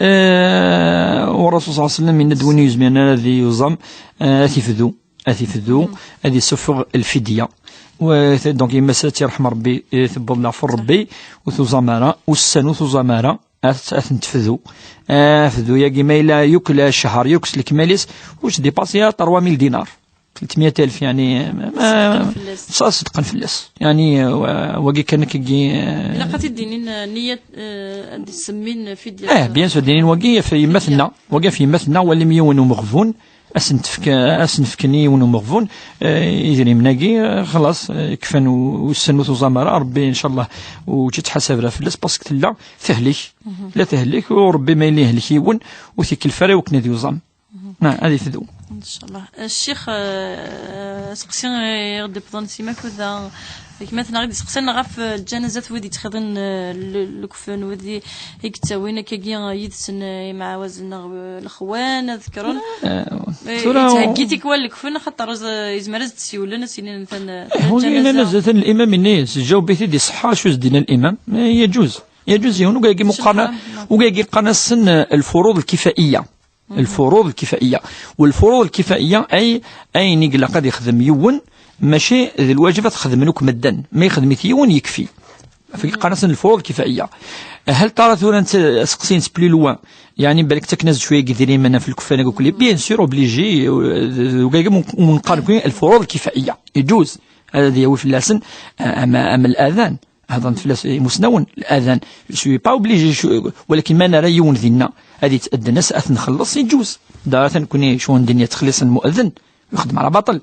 Eh, u Rasul صلى الله عليه وسلم yenna-d: win ur yezmiren ara ad yuẓam, eh, ad t-ifdu, ad t-ifdu, ad isuffeɣ lfidya. U, donc, yemma-s ad tt-yerḥem Rebbi, eh, tewweḍ leɛfu Rebbi, ur tuẓam ara, ussan ur tuẓam ara, ad, ad ten-tefdu. Eh, afdu-yagi ma yella yakk ccher, yakk s lekmal-is, ur s-dipasi ara trois mille dinars. Tlettmeyya alef, yani, ma, ma, ṣṣedqen fell-as. Ṣṣedqen fell-as. Yani, wa-, wagi kan akkagi, eh, Ilaq ad t-id-inin, eh, nniya, eh, ad d-semmin fidya. Eh, bien sûr, d-inin wagi ɣef yemma-tneɣ, wagi ɣef yemma-tneɣ, walim yiwen umeɣbun, ad sen-tefk, ad sen-fken i yiwen umeɣbun, eh, idrimen-agi, eh, xlaṣ, eh, kfan u-, ussan ur tuẓam ara, Rebbi, ncallah, ur tt-ittḥasab ara fell-as, parce que tella tehlek, tella tehlek, u Rebbi ma yella yehlek yiwen, ur t-ikellef ara i wakken ad yuẓam. Ah, ad ifdu. Ncallah. Eh, Ccix, eh, aseqsi i ɣ-d-iwwḍen si Makuda, gma-tneɣ i d-iseqsan ɣef, eh, lǧanazat, wid yettxiḍin, eh, le-, lekfen, wid i, i yettawin akkagi, eh, yid-sen, eh, imeɛwazen neɣ, eh, lexwan, ad kkren. Eh, Eh, tura yettheggi tikwal lekfen, axaṭer, eh, yezmer ad s-d-siwlen, ad s-inin atan, eh, Eh, wagi lǧanaza. Lǧanaza, atan limam-nni, sǧaweb-it-id iṣeḥḥa, acu s-d-yenna limam? Eh, يجوز. يجوز, yiwen, wagi qqaren, wagi qqaren-asen, eh, الفروض الكفائية. الفروض الكفائية. والفروض الكفائية أي, ayen i ilaq ad ixdem yiwen, mačči d lwaǧeb ad t-xedmen akk medden. Ma yexdem-it yiwen, yekfi. Ɣef wagi qqaren-asen الفروض الكفائية. Hal tara tura netta seqsin-t plus loin, يعني, balak ttaken-as-d cwiya n yidrimen ɣef lekfan akkli. Bien sûr, obligé, euh, d, d, d, ur neqqar nekkni الفروض الكفائية. يجوز. Ad yawi fell-asen, euh, am, am الأذان. Hedren fell-as imusnawen, الأذان, je suis pas obligé, je suis, walakin ma nara yiwen dinna ad yettadden-as, ad t-nxelleṣ, يجوز. Da atan nekkni ccɣel n ddin ttxelliṣ lmuaddin, yexdem على باطل.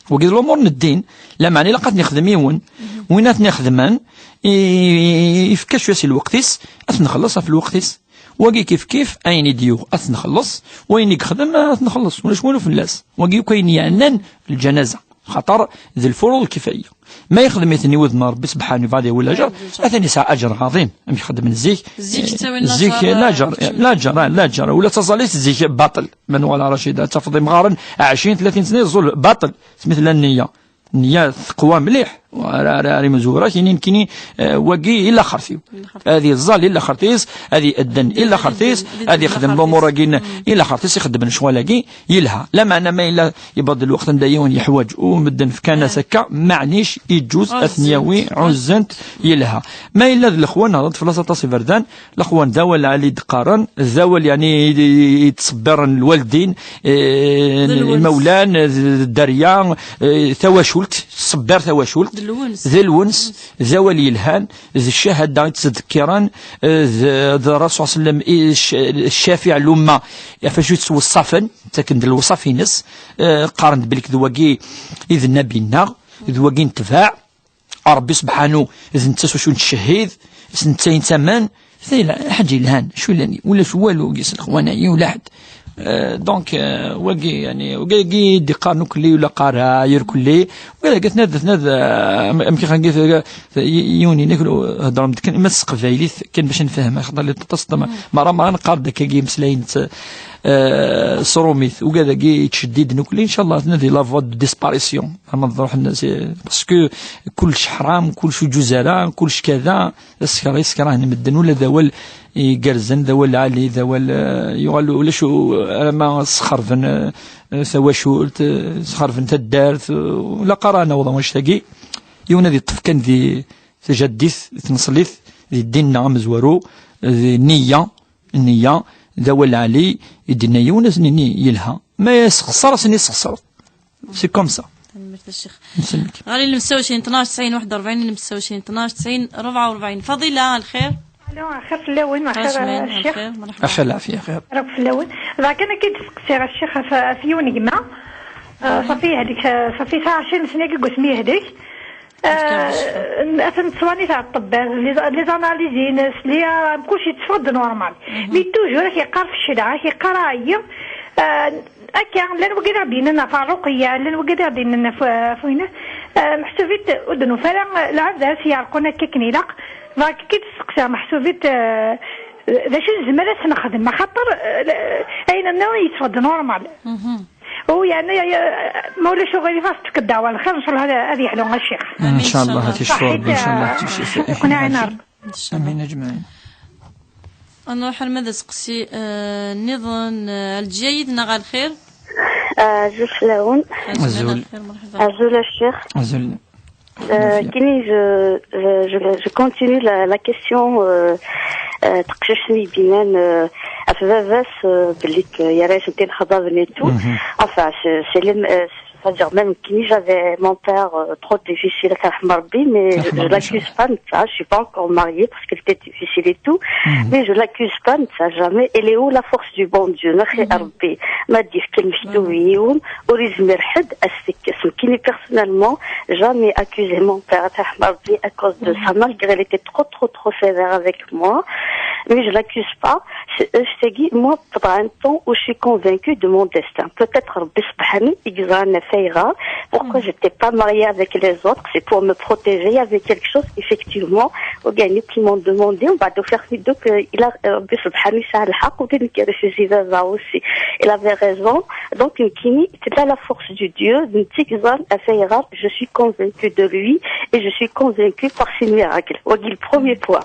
Wagi d lumuṛ n ddin, lameɛna ilaq ad ten-ixdem yiwen, win ad ten-ixedmen, i, i, yefka cwiya si lweqt-is, ad t-nxelleṣ ɣef lweqt-is. Wagi kif kif, ayen i d-yuɣ ad t-nxelleṣ, wayen i yexdem ad t-nxelleṣ, ulac walu fell-as. Wagi akk ayen yeɛnan lǧanaza. Xaṭer d الفروض الكفائية. Ma yexdem-iten i wudem n Rebbi subḥanu, بعد ولا جر, atan yesɛa aǧer ɛḍim, amek xeddmen zik. Zik ttawin zik laǧer, laǧer, ah, laǧer, ula d taẓallit zik baṭel. Ma nuɣal ar Racida, ad tafeḍ imɣaren ɛecrin, tlatin sna yeẓẓul baṭel. Smi tella nniya, nniya teqwa mliḥ. Ara, ara, ara imezwura kini, kini, eh, wagi i laxert-iw. Ad yeẓẓal i laxert-is, ad iedden i laxert-is, ad ixdem lumuṛ-agi n-, i laxert-is, ixeddem lecɣal-agi, yelha. Lameɛna ma yella yewweḍ-d lweqt anda yiwen yeḥwaǧ u medden fkan-as akka, maɛnic, yeǧǧuz ad ten-yawi, ɛuzzan-t, yelha. Ma yella d lexwan, hedṛet fell-as aṭas iberdan, lexwan d awal ɛali d-qqaren, d awal, yani, i, i, i yettṣebbiren lwaldin, eh, imawlan, d, d dderya, eh, tawacult, tettṣebbir tawacult, d lwens, d awal yelhan, d ccahada i ttdekkiren, eh, d, d Rasul sallam, i cc-, ccafiɛ lumma, ɣef acu i ttweṣṣafen, ttaken-d lewṣaf-ines, eh, qqaren-d belk d wagi i d nnabi-nneɣ, d wagi n ttbaɛ, Rebbi subḥanu, d netta s wacu nettcehhid, s netta i nettamen, d lḥaǧa yelhan, acu yellan, ulac walu, gis lexwana-yi, ula ḥedd. Euh, donc, euh, wagi, yani, wagi, d-iqqaren ukelli ula qara, irkelli, wagi, tnad, tnad, euh, am-, amek i xan-, yiwen inek, heddrem-d kan, ma s teqbaylit, kan bac nfehhem, xaṭer li ṭaṭas, mara, mara neqqar-d akkagi imeslayen, euh, s rumit, wagi, yettceddid nukelli, inchallah, tnadi la voie de disparition, ama d ruḥ, parce que kullec ḥram, kullec ur yeǧǧuz ara, kullec kada, d asekra, yessekra medden, ula d awal igerrzen, d awal lɛali, d awal, eh, yuɣal ulac u-, alamma sxerben, eh, tawacult, eh, sxerben taddart, eh, ur ilaq ara ad naweḍ wanect-agi. Yiwen ad yeṭṭef kan di tajaddit, di tneṣlit, di ddin-nneɣ amezwaru, di nniya, nniya, d awal lɛali, i d-yenna yiwen, ad s-nini yelha. Ma yessexṣer, ad s-nini yessexṣer. C'est comme ça. Tanemmirt a Ccix. Nsellmek. Ɣer ilem ssawacin tnac tesɛin waḥed u rebɛin, ilem ssawacin tnac tesɛin rebɛa u rebɛin. Faḍila, lxir? Alo, axir fell-awen, axir, Rajman, a Ccix. Lxir, merḥba. Axir lɛafya, axir. Rak fell-awen. Dɣa kan akka i d-steqsiɣ a Ccix ɣef, ɣef yiwen gma. Ah, ṣafi yehlek, ah, ṣafi sɛa ɛecrin sna deg wasmi yehlek. Ah, atan ttwani tɛeṭṭebbat, les, les analyses-ines, les, ah, kulci yetteffeɣ-d normal. Mais toujours, ak yeqqar fecleɣ, ak yeqqar ɛyiɣ. Ah, Akka, llan wigad i ɣ-d-yennan ɣef Ṛuqeyya, llan wigad i ɣ-d-yennan ɣef, ɣef winna. Eh, meḥsub-it ur d-nufi ara lɛebd ara s-yeɛreqen akka akken ilaq. Dɣa akka i d-steqsiɣ, meḥsub-it, eh, d acu nezmer ad s-nexdem, axaṭer, eh, ayen-nniḍen yetteffeɣ-d normal. U yeɛni, eh, ma ulac uɣilif, ad s-tefk ddeɛwa n lxir, ncallah ad, ad yeḥlu a ccix. Amin, ncallah, ncallah. Ad yecfu Ṛebbi, ncallah, ad yecfu. Ad ken-iɛin Ṛebbi. Amin, ajmaɛin. Ad nruḥ arma d aseqsi, eh, nniḍen, eh, Ɛelǧiya yid-neɣ ɣer lxir? Ah, azul fell-awen. Azul. Azul. Lxir, merḥba. Azul a ccix. Azul. Euh, Kini, je, je, je, je continue la, la question, euh, euh, teqcict-nni i d-yennan, euh, ɣef baba-s, euh, belli k-, yerra-yas-d inexḍaben et tout. Enfin, c'est, c'est les, euh, c'est-à-dire même Kini, j'avais mon père, euh, trop difficile, à faire Rabbi, mais je, je l'accuse pas de ça, je suis pas encore mariée parce qu'elle était difficile et tout, mais je l'accuse pas de ça, jamais. Elle est où la force du bon Dieu? Merci Rabbi. Ma dit qu'elle me dit oui, ou, ou les merhed, à ce que ce qui est personnellement, jamais accusé mon père, à faire Rabbi, à cause de ça, malgré elle était trop, trop, trop sévère avec moi. Mais je l'accuse pas. C'est, euh, je t'ai dit, moi, pendant un temps où je suis convaincue de mon destin. Peut-être Rabbi Subhanahu, Igzan, Feira, pourquoi j'étais pas mariée avec les autres, c'est pour me protéger avec quelque chose, effectivement, ou bien qui m'ont demandé, on va de faire vidéo que il a, euh, Rabbi Subhanahu, ça a le haq, ou bien que je suis là aussi. Il avait raison. Donc, une kini, c'est là la force du Dieu, une tigzan, Feira, je suis convaincue de lui et je suis convaincue par ses miracles. Wagi le premier point.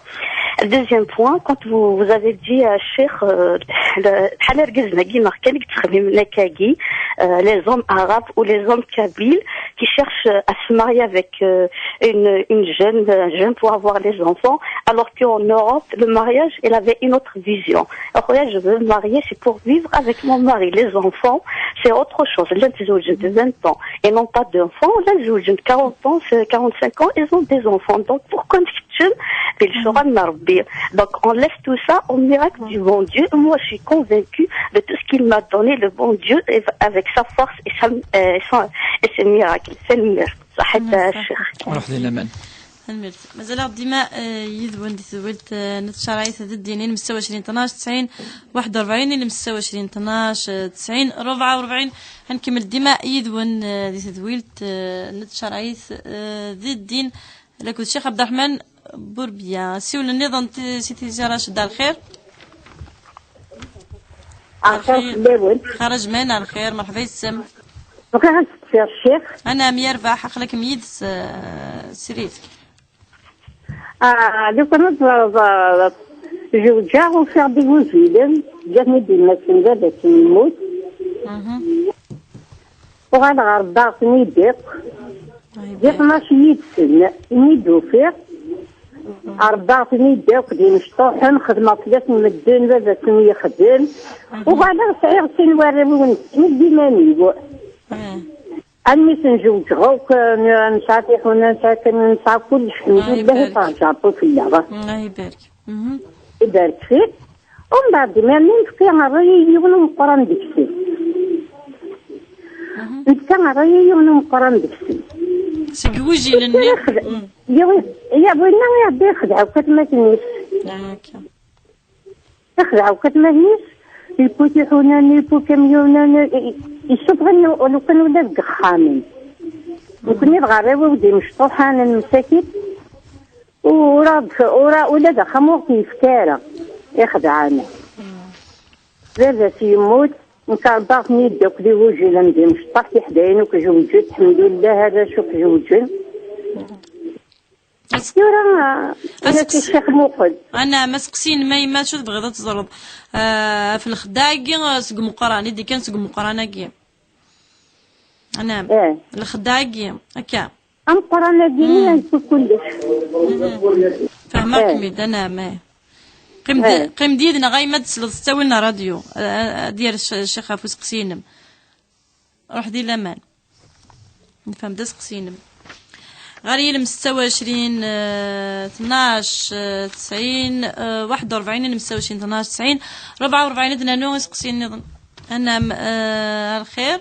Le deuxième point, quand vous, vous avez dit, euh, Cheikh, euh, le, بحال argaz-nagi, neɣ kan i yettxemmimen akkagi, euh, les hommes arabes ou les hommes kabyles qui cherchent, euh, à se marier avec, euh, une, une jeune, euh, jeune pour avoir les enfants, alors qu'en Europe, le mariage, il avait une autre vision. Alors, là, je veux me marier, c'est pour vivre avec mon mari. Les enfants, c'est autre chose. Là, je de vingt ans et non pas d'enfants. Là, je de quarante ans, c'est quarante-cinq ans, ils ont des enfants. Donc, pourquoi نكتشم بالشرع نربي. Donc, on laisse tout ça au miracle du bon Dieu. Moi, je suis convaincue de tout ce qu'il m'a donné, le bon Dieu, et avec sa force et, sa, euh, son, et ses miracles. C'est le miracle. صحيت الشيخ. Ruḥ di laman. Tanemmirt. Mazal-aɣ dima, eh, yid-wen di tedwilt, eh, n tcerɛit d ddin, ilem ssetta u ɛecrin tnac tesɛin waḥed u rebɛin, ilem ssetta u ɛecrin tnac tesɛin rebɛa u rebɛin. Ad nkemmel dima yid-wen, eh, di tedwilt, eh, n tcerɛit, eh, d ddin. Lakked Ccix Ɛebderreḥman Burbiya. Siwel nniḍen ti-, si Tizi Raced, ar lxir. Ar lxir fell-awen. Xaraj man, ar lxir, merḥba yes-m. Bɣiɣ ad steqsiɣ ccix. Anɛam yerbeḥ, aql-akem yid-s, eh, srid. Ah, lukan ad teẓreḍ, ah, zewǧeɣ, ufiɣ-d igujilen, ǧǧan-iyi-d yemma-tsen, baba-tsen yemmut. Uɣaleɣ rebbaɣ-ten-id akk. Di tnac yid-sen, imi d-ufiɣ, rebbaɣ-ten-id akk d imecṭuḥen, xedmeɣ fell-asen medden, baba-tsen yexdem. Uɣaleɣ sɛiɣ sin warraw-iw nekkini d iman-iw. Almi ten-zewǧeɣ akk, n-, nesɛa tiḥuna, nesɛa kan, nesɛa kullec, lḥemdulilah, ibarek. Terǧa Ṛebbi fell-aɣ. Allah ibarek. Ibarek fik. Umbeɛd, imir-nni, nefka ṛṛay i yiwen umeqqran deg-sen. Nefka ṛṛay i yiwen umeqqran deg-sen. Seg wujilen-nni? Yawi, ya winna iɛedda ixdeɛ akk atmaten-is. Ah, akka. Ixdeɛ akk atmaten-is. Yewwi tiḥunan, yewwi kamyunen, i- i- yessufɣen lukan ula deg yexxamen. Nekni dɣa arraw-iw d imecṭuḥanen msakit, ur aɣ-d-, ur a-, ula d axxam ur ɣ-t-yefka ara, ixdeɛ-aneɣ. Baba-s yemmut, nekk rebbaɣ-ten-id akk d igujilen d imecṭaḥ, tiḥdayin akk zewǧent, lḥemdullah, arrac akk zewǧen. Tura, ula d Ccix Muqel. Anɛam, aseqsi-inem a yemma, acu tebɣiḍ ad teẓreḍ? Ah, ɣef lxedɛa-agi, ah, seg umeqqran, i d-ikkan seg umeqqran-agi. Anɛam. Eh. Lxedɛa-agi, akka. Ameqqran-agi, mm, i yessu kullec. Mhm. Fehmeɣ-kem-id, eh, anɛam, eh. Qqim d-, eh, qqim-d yid-neɣ a yemma ad tesleḍ s ttawil n ṛṛadyu. Ah, ah, ad d-yerr cc-, ccix ɣef useqsi-inem. Ruḥ di laman. Nefhem-d aseqsi-inem. Ɣer yilem ستة وعشرين, eh, tnac, eh, tesɛin, eh, واحد وأربعين, yilem ستة وعشرين, tnac, tesɛin, rebɛa u rebɛin, ad d-nernu iseqsiyen nniḍen. Anɛam, eh, ar lxir.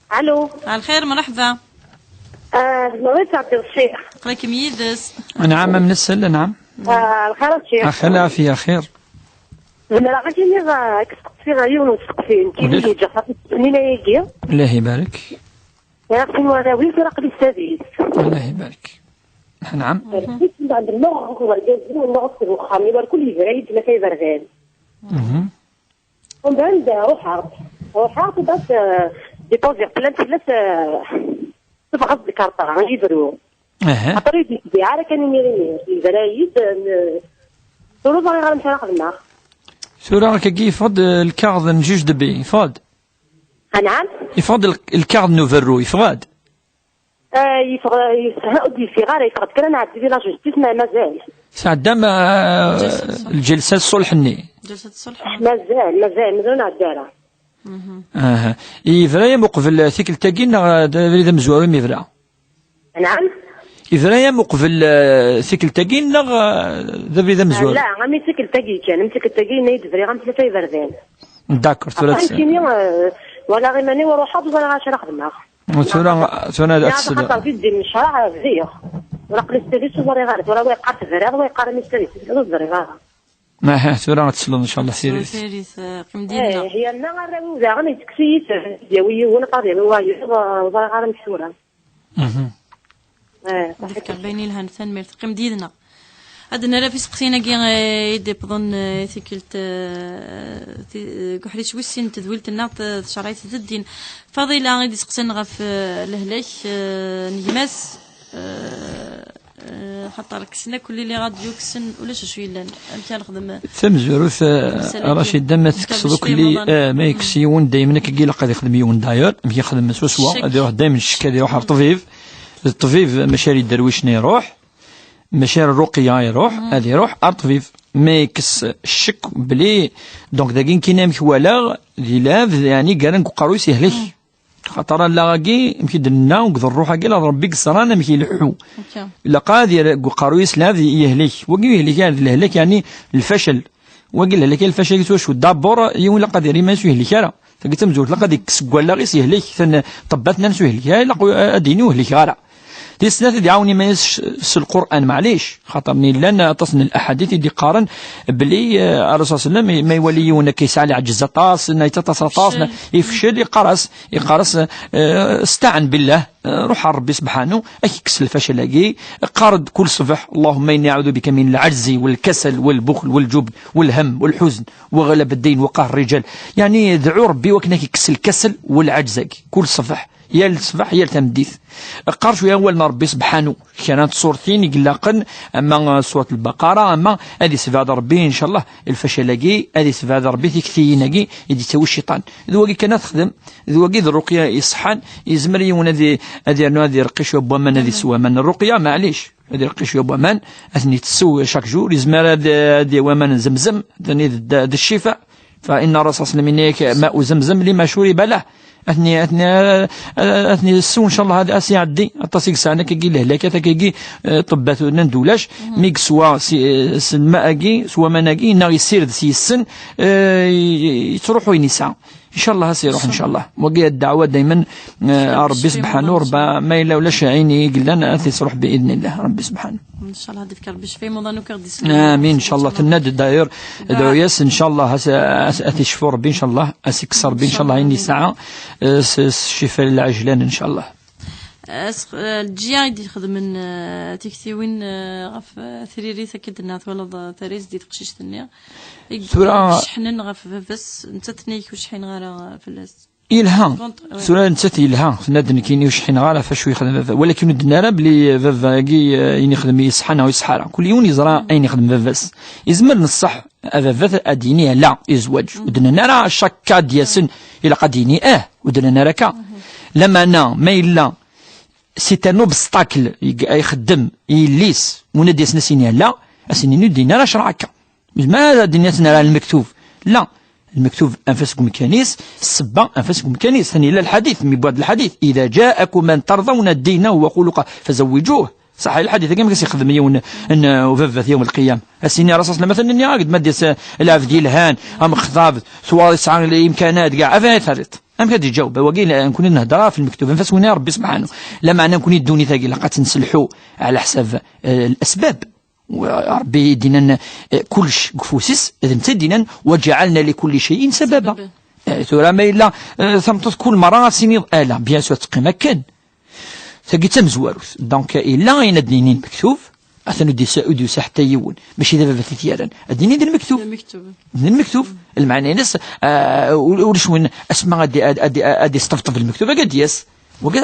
Allo. Ar lxir, mreḥba. Ah, d Mawid Ɛebdelcix. Aql-ikem yid-s. Anɛam, am nsell, anɛam. Ah, lxir a Ccix. Axir, lɛafiya, axir. Zemreɣ ad k-iniɣ, ah, ad k-steqsiɣ yiwen n usteqsi, nekkini yeǧǧa xaṭi ssnin ayagi. Allah ibarek. Ɣer sin warraw-iw, tura aql-i s tadist. Allah ibarek. Anɛam. Mbeɛd nnuɣ akked urgaz-iw, nnuɣ akked uxxam-iw, ar kul yebra-yi-d tlata iberdan. Mhm. Mbeɛd ruḥeɣ-d, ruḥeɣ-d, mbeɛd, eh, déposer plainte fell-as, eh, tebɣa-d lkarṭa, yebru. Aha. Xaṭer ur d-yetbiɛ ara kan imir imir, yebra-yi-d, eh, tura ur ẓriɣ ara amek ara xedmeɣ. Tura akkagi yeffeɣ-d, eh, lkaɣeḍ n juge de paix, yeffeɣ-d? Anɛam? Yeffeɣ-d l-, lkaɣeḍ n uberru, yeffeɣ-d? Ah, yeffeɣ, yeffeɣ, ur d-yeffiɣ ara, yeffeɣ-d kra n ɛeddi di la justice, ma mazal. Tɛeddam, ah, lǧelsa ṣṣulḥ-nni? Ǧelsa ṣṣulḥ. Mazal, mazal, mazal ur nɛeddi ara. Mhm. Aha. Yebra-yam uqbel tikkelt-agi neɣ d abrid amezwaru i m-yebra? Anɛam? Yebra-yam uqbel, eh, tikkelt-agi neɣ, eh, d abrid amezwaru? Ah, la, am tikkelt-agi kan, am tikkelt-agi yenna-yi-d briɣ am tlata iberdan. D'accord, tura. Après, nekkini, eh, walaɣ iman-iw ruḥeɣ, ur ẓriɣ acu ara xedmeɣ. Tura, tura ad tesleḍ. Xaṭer di ddin n ccreɛ, bdiɣ. Ur aql-i s tadist, ur ẓriɣ ara. Tura wa yeqqar tebriḍ, wa yeqqar amek s tadist, ur ẓriɣ ara. Aha, tura ad tesleḍ, ncallah, tiririt. Tiririt, eh, qqim dinna. Eh, yerna arraw-iw daɣen, yettekkes-iyi-ten. Yawi yiwen, qad yawi wayeḍ, ur ẓriɣ ara amek tura. Mhm. Eh, ad d-fkeɣ bayen yelhan, tanemmirt. Qqim-d yid-neɣ. Ad d-nerr ɣef iseqsiyen-agi, eh, i d-iwwḍen, eh, tikkelt, eh, ti-, deg uḥric wis sin n tedwilt-nneɣ, t-, tcerɛit d ddin. Faḍila i d-iseqsan ɣef, eh, lehlak, eh, n gma-s, eh, eh, xaṭer kksen akk les radios, kksen, ulac acu yellan. Amek ara nexdem? Tamezwarut, eh, tamsalt-agi? Racida, ma tekkseḍ akk les, eh, ma yekkes yiwen, daymen akka ilaq ad ixdem yiwen d'ailleurs, amek yexdem swaswa, ad iruḥ daymen ccek, ad iruḥ ar ṭṭbib. D ṭṭbib, mačči ar iderwicen iruḥ, mačči ar rruqya iruḥ, ad iruḥ ar ṭṭbib. Ma yekkes ccek belli, donc dagi nekkini amek walaɣ, di lɛebd, yeɛni, ggaran deg uqerruy-is yehlek. Xaṭer allaɣ-agi, amek i d-nenna, deg d rruḥ-agi, la d Rebbi i yeṣran amek ileḥḥu. Akka. Ilaq ad yerr deg uqerruy-is lɛebd yehlek. Wagi ur yehlek ara, d lehlak, yeɛni, lfacel. Wagi lehlak, lfacel, s wacu? D'abord, yiwen ilaq ad yerr iman-is ur yehlek ara. Tagi d tamezwarut, ilaq ad yekkes deg wallaɣ-is yehlek, tan ṭṭebbat nnan-as ur yehlek ara, ilaq ad d-yini ur hliken ara. Tis snat, ad iɛawen iman-is s, s Lqur'an, maɛlic, xaṭer llan aṭas n laḥadit i d-iqqaren belli, eh, Ṛṛasul ṣalla Llahu ɛalayhi wa sallam, ma iwali yiwen akka yesɛa leɛǧez aṭas, neɣ yettaṭas aṭas, neɣ yefcel, yeqqar-as, yeqqar-as, eh, استعن بالله, eh, ruḥ ar Ṛebbi sebḥanu, ad k-ikkes lfacel-agi, qqar-d kul ṣṣbeḥ, اللهم إني أعوذ بك من العجز والكسل والبخل والجبن والهم والحزن وغلبة الدين وقهر الرجال. Yeɛni, dɛu Ṛebbi wakken ad k-ikkes lkasel u lɛeǧz-agi. Kul ṣṣbeḥ, yal ṣṣbeḥ, yal tameddit. Qqar cwiya awal n Ṛebbi sebḥanu. Kra n tṣurtin i ilaqen, ama Surat Lbaqara, ama ad isebɛed Ṛebbi, ncallah, lfacel-agi, ad isebɛed Ṛebbi tiktiyin-agi i d-yettawi cciṭan. D wagi kan ad texdem, d wagi d ṛṛuqya iṣeḥḥan, yezmer yiwen ad i-, ad yernu ad ireqqi cwiya n waman, ad isew aman n ṛṛuqya, maɛlic. Ad ireqqi cwiya n waman, ad ten-itessew chaque jour, yezmer ad, ad yawi aman n Zemzem, d, d, d ccifa. فإن الرسول صلى الله عليه وسلم yenna-yak: ماء زمزم لما شرب له. Ad ten-, ad ten-, ad ten-yessew, ncallah, ad as-iɛeddi. Aṭas i yesɛan akkagi lehlakat, akkagi, eh, ṭṭebbat nnan-d ulac. Mi yeswa si, eh, s lma-agi, s waman-agi, neɣ yessired s yes-sen, eh, y-, yettruḥu ayen yesɛa. Inchallah a s-iruḥ, inchallah. Wagi ddeɛwa daymen, eh, a Ṛebbi subḥanu, ṛebba ma yella ulac ayen i yellan a t-isruḥ bi idnillah, Ṛebbi subḥanu. Inchallah ad ifk Ṛebbi ccfa i imuḍan akk i ɣ-d-isellen. Amin, inchallah. Tenna-d d'ailleurs, dɛu-yas, inchallah a s-, a s-, a t-icfu Ṛebbi, inchallah, a s-ikkes Ṛebbi, inchallah, ayen yesɛa, eh, s, s ccfa lɛejlan, inchallah. As-, eh, Lǧiya i d-ixedmen, eh, tiktiwin, eh, ɣef, eh, tririt akken d-tenna twalaḍ, eh, tara-yas di teqcict-nni. I tura ceḥnen ɣef baba-s, nettat-nni ur cḥineɣ ara fell-as. Yelha. Contre, ouais. Tura nettat yelha, tenna-d nekkini ur cḥineɣ ara ɣef wacu yexdem baba. Walakin ur d-tenna ara belli baba-agi, eh, ayen ixdem yeṣḥa neɣ ur yeṣḥa ara. Kul yiwen yeẓra ayen ixdem baba-s. Yezmer neṣṣeḥ, a baba ad d-yini ala i zzwaǧ. Ur d-nenna ara chaque cas d-yasen ilaq ad d-yini ah, ur d-nenna ara akka. Lameɛna ma yella c'est un obstacle i, ay ixeddem i yelli-s, win ad d-yasen a s-yini ala, a s-yini ur d-yini ara ccreɛ akka. Yezmer ad d-yini a s-nara lmektub. La, lmektub anef-as deg umkan-is, ssebba anef-as deg umkan-is. Atan yella lḥadit, mi yewwa-d lḥadit, إذا جاءكم من ترضون دينه وخلقه فزوجوه. Ṣaḥ, lḥadit-agi amek as-ixdem yiwen n, n ubabat yawm lqiyam. A s-yini Rasul sallam, atan nniɣ-ak-d ma d-yas lɛebd yelhan, amexḍab, twaḍ yesɛa imkanat, kkaɛ, amek ay terriḍ? Amek ad d-iǧaweb? Wagi, nekkni nehder ɣef lmektub, anef-as win i Ṛebbi subḥanu. Lameɛna nekkni ddunit-agi ilaq ad tt-nesselḥu ɛla ḥsab, eh, lasbab. Ṛebbi i d-yennan, eh, kullec deg ufus-is, d netta i d-yennan: وجعلنا لكل شيء سببا. Eh, tura ma yella, eh, tameṭṭut kul merra ad s-tiniḍ ala, bien sûr ad teqqim akken. Tagi d tamezwarut. Donc, yella ayen ad d-nini lmektub, atan ur d-yusa, ur d-yusa ḥetta yiwen. Mačči d ababat i t-yerran. Ad d-nini d lmektub. D lmektub. D lmektub. Lmeɛna-ines, ah, ul-, ulac win asma ad, ad, ad, ad yesṭebṭeb lmektub, ad d-yas. Wagi,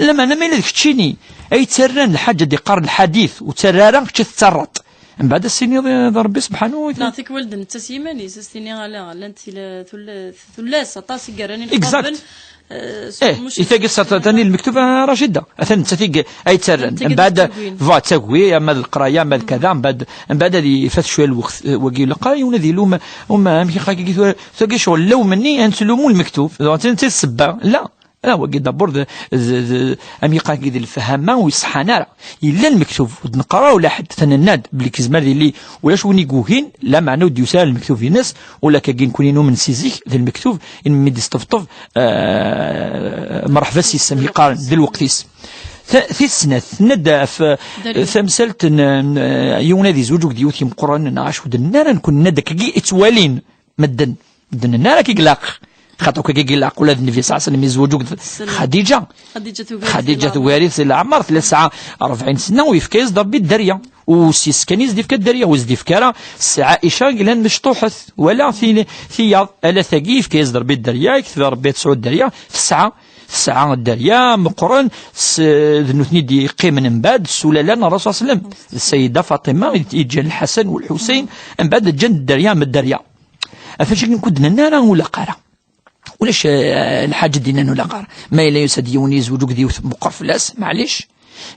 lameɛna ma yella d keččini ay yettarran lḥaǧa ad d-iqqar lḥadit, ur ttarra ara, kečč ad tettarraḍ. Mbeɛd ad s-tiniḍ, eh, d Ṛebbi subḥanu. Neɣ tikwal d netta s yiman-is, ad s-tini ala, llant tila-, tulla-, tullas aṭas i yerran ilqaben. Exact. Eh, s-, eh, muc-, i tagi s-, atan i lmektub, a Racida. Atan nettat i g-, ay yettarran. Mbeɛd, va, d tagwi, ama d leqraya, ama d kada, mbeɛd, mbeɛd ad ifat cwiya lweqt, eh, wagi leqraya, yiwen ad ilum, um, amek i xaki tura, tagi ccɣel lawm-nni, ad nettlumu lmektub. Donc, d netta i d ssebba. La. Ah, wagi d'abord d, d, d, amek i xaki d lefhama ur iṣeḥḥan ara. Yella lmektub, ur d-neqqar ara ula ḥedd, atan nenna-d belli yezmer ad yili ulac win i yugin, lameɛna ur d-yusi ara lmektub-ines, ula kagi nekkni numen si zik, d lmektub, i mi d-isṭebṭeb, eh, mreḥba s yis-s, am yeqqaren, d lweqt-is. Ta-, tis snat, tenna-d ɣef, eh, tamsalt n, n, eh, yiwen ad izweǧ akked yiwet yemqurren, neɣ acu d-nenna ara nekkni, nenna-d akkagi i ttwalin medden. Ur d-nenna ara akka i ilaq. Xaṭer akka i ilaq, ula d Nnbi ṣalla Llahu ɛalayhi wa sallam yezweǧ akked Xadiǧa. Xadiǧa tugar-it Xadiǧa tugar-it di leɛmer, tella tesɛa rebɛin sna, u yefka-yas-d Ṛebbi dderya. U s yes-s kan i s-d-yefka dderya, ur s-d-yefka ara s Ɛica i yellan mecṭuḥet, wala ti-, tiyaḍ, ala tagi yefka-yas-d Ṛebbi dderya, yekteb Ṛebbi ad tesɛu dderya, tesɛa, tesɛa dderya meqqren, s-, d nutni d-yeqqimen mbeɛd s ulala n Ṛṛasul ṣalla Llahu ɛalayhi wa sallam, d Sayida Faṭima i d-yeǧǧan Lḥasan u Lḥuseyn, mbeɛd ǧǧan dderya am dderya. Ɣef wacu akken ur d-nenna ara ur ilaq ara. Ulac, eh, lḥaǧa d-innan ur ilaq ara. Ma yella yusa-d yiwen yezweǧ akked yiwet meqqer fell-as, maɛlic.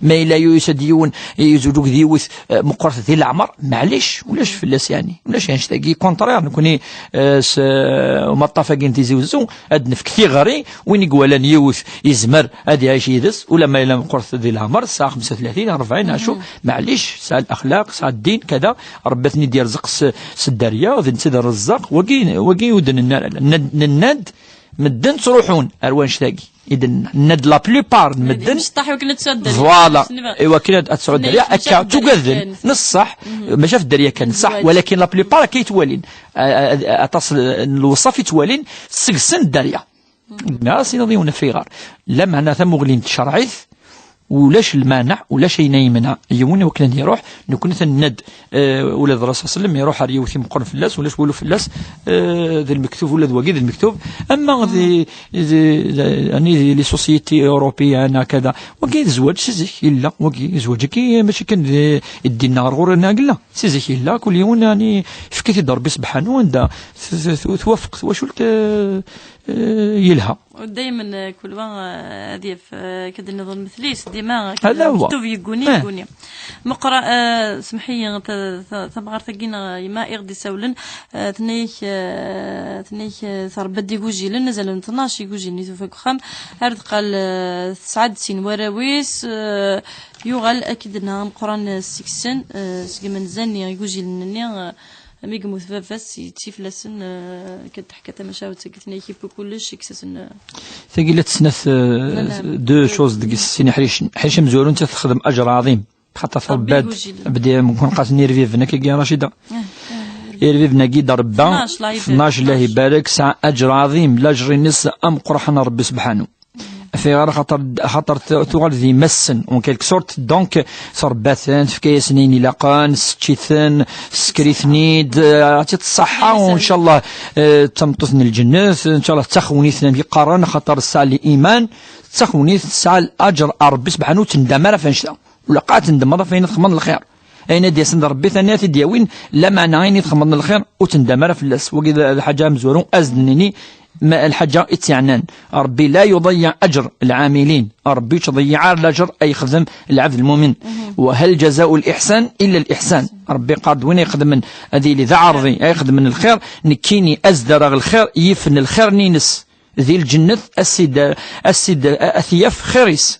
Ma yella yusa-d yiwen yezweǧ akked yiwet, eh, meqqret di leɛmer, maɛlic. Ulac fell-as, yeɛni. Ulac annect-agi, contraire, nekkni, eh, s, eh, umaṭṭaf-agi n Tizi Wezzu, ad nefk tiɣri, win i iwalan yiwet yezmer ad iɛic yid-s, ula ma yella meqqret di leɛmer, tesɛa xemsa u tlatin, rebɛin, acu, maɛlic, tesɛa lexlaq, tesɛa ddin, kada, Ṛebbi ad ten-id-yerẓeq s, s dderya, d netta i d Rrezzaq, wagi, wagi ur d-nenna ara. Nenna-, nenna-d, medden ttruḥun ar wannect-agi. I d-nenna, nenna-d la plupart n medden, imecṭaḥ i wakken ad tesɛu dderya. Voilà. I wakken ad, ad tesɛu dderya, akka, ttuggaden, n ṣṣeḥ, maca ɣef dderya kan, ṣṣeḥ, walakin la plupart akka i ttwalin. A, a, a, aṭas n lewṣaf i ttwalin, seg-sen dderya. Nniɣ-as, iniḍ yiwen ɣef ayɣer. Lameɛna tamuɣli n tcerɛit, ulac lmaneɛ, ulac ayen ay yemneɛ yiwen i wakken ad iruḥ, nekkni tenna-d, eh, ula d Rasul sallam iruḥ ar yiwet imeqqren fell-as, ulac walu fell-as, eh, d lmektub, ula d wagi d lmektub, ama di, di, di, ani di les sociétés européennes, hakada, wagi d zzwaǧ si zik yella, wagi zzwaǧ-agi mačči kan di, i d-inna ɣer ɣur-neɣ yella, si zik yella, kul yiwen, ani, yefka-t-id Rebbi sebḥanu, anda t-, t-, t-, twafeq twacult, eh, eh, yelha. Daymen, eh, kul wa, eh, ad yaf, eh, akka d-nniḍen mtel-is, dima akka d-, lmektub yegguni, yegguni. Meqqra, eh, semḥ-iyi, ta-, ta-, tamɣart-agi neɣ yemma i ɣ-d-isawlen, eh, tenna-yak, eh, tenna-yak, eh, trebba-d igujilen, azal n tnac igujilen i tufa deg uxxam, ar deqqal, eh, tesɛa-d sin warraw-is, eh, yuɣal akken d-nenna ameqqran, eh, seg-sen, eh, seg imenza-nni, igujilen-nni, eh, Mi yemmut baba-s, yetti fell-asen, eh, kan teḥka tamacahut-agi, tenna-ak yewwi kullec, yekkes-asen, eh, Tagi la tesnat, eh, Voilà. Deux choses deg sin iḥricen. Ḥric amezwaru netta texdem aǧer ɛḍim. Xaṭer Rebbi trebba-d, yewjed. Bdi mkun qasen irbiben akkagi, Racida. Ah, ah, Irbiben-agi d Rebba, tnac, Allah ibarek, tnac, Allah ibarek, sɛa aǧer ɛḍim, laǧer-ines ameqqran Rebbi subḥanu. Ɣef ayɣer? Xaṭer, xaṭer tu-, tuɣal d yemma-tsen, en quelque sorte, donc, trebba-ten, tefka-yasen ayen ilaqen, tessečč-iten, tessker-iten-id, eh, ɛṭi-tt ṣṣeḥḥa, u ncallah, eh, d tameṭṭut n lǧennet, ncallah d taxewnit, amek i qqaren, xaṭer tesɛa liman, d taxewnit, tesɛa laǧer ar Rebbi subḥanu, ur tendam ara ɣef annect-a. Ur ilaq ara tendem ara ɣef ayen i txedmeḍ n lxir. Ayen i d-yasen d Rebbi, tani ad t-id-yawin, lameɛna ayen i txedmeḍ n lxir, ur tendam ara fell-as. Wagi d, d lḥaǧa amezwaru, ad s-d-nini, ma, lḥaǧa i tt-yeɛnan. Rebbi la yuḍeyyeɛ aǧer lɛamilin. Rebbi ur yettḍeyyiɛ ara laǧer ay yexdem lɛebd lmumin. وهل جزاء الإحسان إلا الإحسان. Rebbi yeqqar-d win ay ixedmen ad yili d aɛerḍi, ay ixedmen lxir, nekkini ad s-d-rreɣ lxir, yifen lxir-nni-ines di lǧennet, ad s-id-, ad s-id-, ad t-yaf xir-is.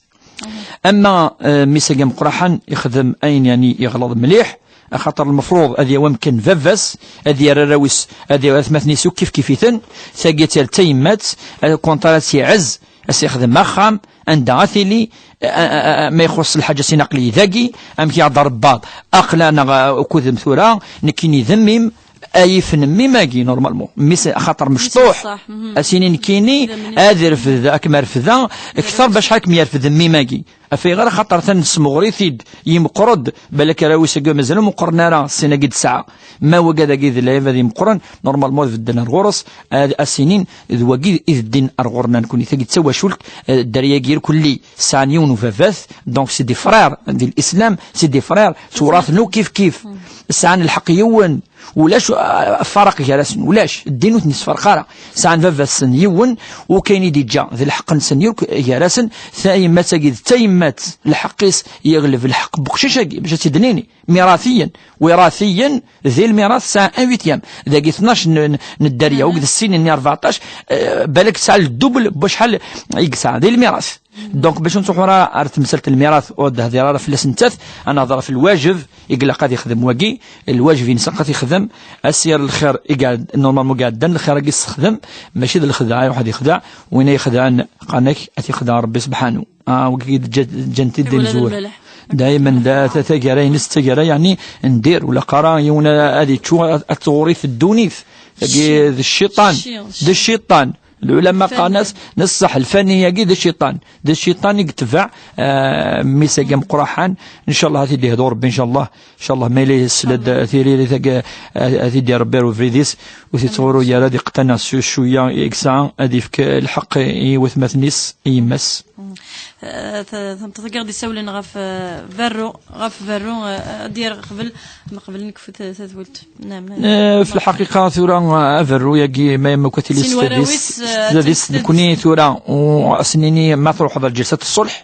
Ama, eh, mmi-s-agi ameqqraḥen ixdem ayen, yani, yeɣleḍ mliḥ, axaṭer lmefruḍ ad yawi amkan baba-s, ad yerr arraw-is, ad yawi atmaten-is akk kifkif-iten, tagi ad tt-yerr d tayemmat, eh, contraire ad tt-iɛezz, ad s-ixdem axxam, anda ad tili, eh, eh, eh, ma ixuṣṣ lḥaǧa sin aql-i dagi, amek i aɣ-d-rebbaḍ, aql-aneɣ, eh, ukud-m tura, nekkini d mmi-m, Ay ifen mmi-m-agi, normalement. Mmi-s, axaṭer mecṭuḥ. Ṣṣeḥ, mhm. Ad s-yini nekkini, ad irfed, ad kem-refdeɣ, kter bac ad kem-yerfed mmi-m-agi. Ɣef ayɣer? Axaṭer atan nesmeɣer-it-id, yemqer-d, balak arraw-is-agi mazal ur meqqren ara, sin-agi d-tesɛa. Ma wagad-agi d lɛibad yemqren, normalement ad bedden ar ɣur-s, ad, ad s-inin, d wagi i d ddin ar ɣur-neɣ nekkni. Tagi d tawacult, eh, dderya-agi irkelli, sɛan yiwen ubabat, donc c'est des frères di l'islam, c'est des frères, tturaten akk kif kif. Sɛan lḥeqq yiwen, Ulac, ah, ffaraq gar-asen, ulac. Ddin ur ten-isferq ara. Sɛan baba-tsen yiwen, u kayen i d-iǧǧa d lḥeqq-nsen yakk gar-asen, tayemmat-agi d tayemmat, lḥeqq-is yeɣleb lḥeqq n uqcic-agi, bac ad tt-id-nini. Miratiyen, wiratiyen, di lmirat tesɛa un huitième. Dagi tnac n, n, n dderya, u deg d sin-nni rbeɛṭac, eh, balak tesɛa le double n wacḥal i yesɛa di lmirat. Donc, bac ur nttruḥu ara ar temsalt n lmirat, ur d-hdireɣ ara fell-as nettat, ad nehder ɣef lwajeb i ilaq ad ixdem wagi, lwajeb-ines ad t-ixdem, ad s-yerr lxir i iɛed-, normalement i iɛeddan, lxir-agi ssexdem, mačči d lexdeɛ iruḥ ad ixdeɛ, win ay ixedɛen, qqaren-ak, ad t-ixdeɛ Rebbi sebḥanu. Ah, wagi ǧǧan-t-id d imezwura. Daymen, da, ta-, taggara-ines d taggara, yeɛni, n dir, ula qqaren yiwen ad, ad yečču, ad, ad tɣuri ddunit. Tagi d cciṭan, d cciṭan. Lɛulama qqaren-as, neṣṣeḥ, lfani-agi d cciṭan. D cciṭan i yetbeɛ, ah, mmi-s-agi ameqqraḥan. Ncallah ad t-id-ihdu Rebbi, ncallah. Ncallah ma yella yesla-d, ah, tiririt-agi, ah, ad t-id-irebbi ar ubrid-is, ur t-ittɣuru ara, ad iqtana s cwiya i yesɛa, ad ifk lḥeqq i watmaten-is, i yemma-s. Mm. Ah, ta-, tameṭṭut-agi ɣ-d-isawlen ɣef, ah, berru, ɣef berru, ah, ad d-yerr qbel, ma qbel nekfu ta-, tadwilt. Naam. Eh, fi lḥaqiqa, tura, eh, aberru-agi, ma yemma akk ad tili s tadist, eh, s tadist, nekkni tura, u as-nini ma truḥeḍ ar ǧilsat ṣṣulḥ,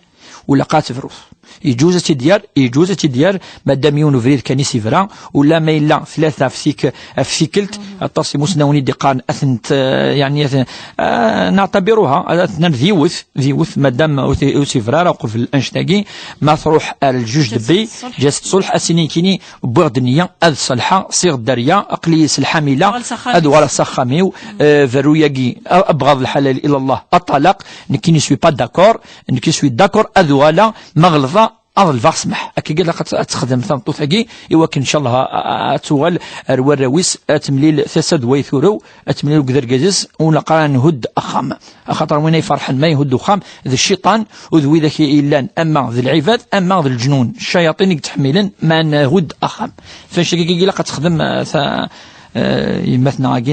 ur ilaq ad tebrut. Yeǧuz ad tt-id-yerr, yeǧuz ad tt-id-yerr, madam yiwen ubrid kan i s-yebra, ula ma yella tlata ɣef tik-, ɣef tikkelt, aṭas imusnawen i d-iqqaren, ad tent, eh, yeɛni, ad ten-, eh, neɛtabiruha, ad ten-, d yiwet, d yiwet, madam ur t-, ur s-yebra ara uqbel annect-agi, ma truḥ ar lǧuj debbi, ǧilsat ṣṣulḥ, ad s-inin nekkini, wwiɣ-d nniya ad ṣalḥeɣ, ṣiɣ dderya, aql-iyi s lḥamila, ad uɣaleɣ s axxam-iw, eh, berru-yagi, a-, abɣaḍ lḥalal ila Allah, aṭalaq, nekkini suis pas d'accord, nekk suis d'accord ad uɣaleɣ, ma ɣelḍeɣ, ad ḍelbeɣ ssmaḥ. Akka i ilaq ad, ad texdem tameṭṭut-agi, i wakken, ncallah, a-, a-, ad tuɣal ar warraw-is, ad temlil tasa d way turew, ad temlil deg urgaz-is, ur nlaq ara ad nhudd axxam. Axaṭer win ay iferḥen ma ihudd uxxam, d cciṭan, u d widak i yellan, ama d lɛibad, ama d leǧnun. Ccayaṭin i yettḥemmilen ma nhudd axxam. F annect-agi i ilaq ad texdem, eh, ta-, eh, yemma-tneɣ-agi,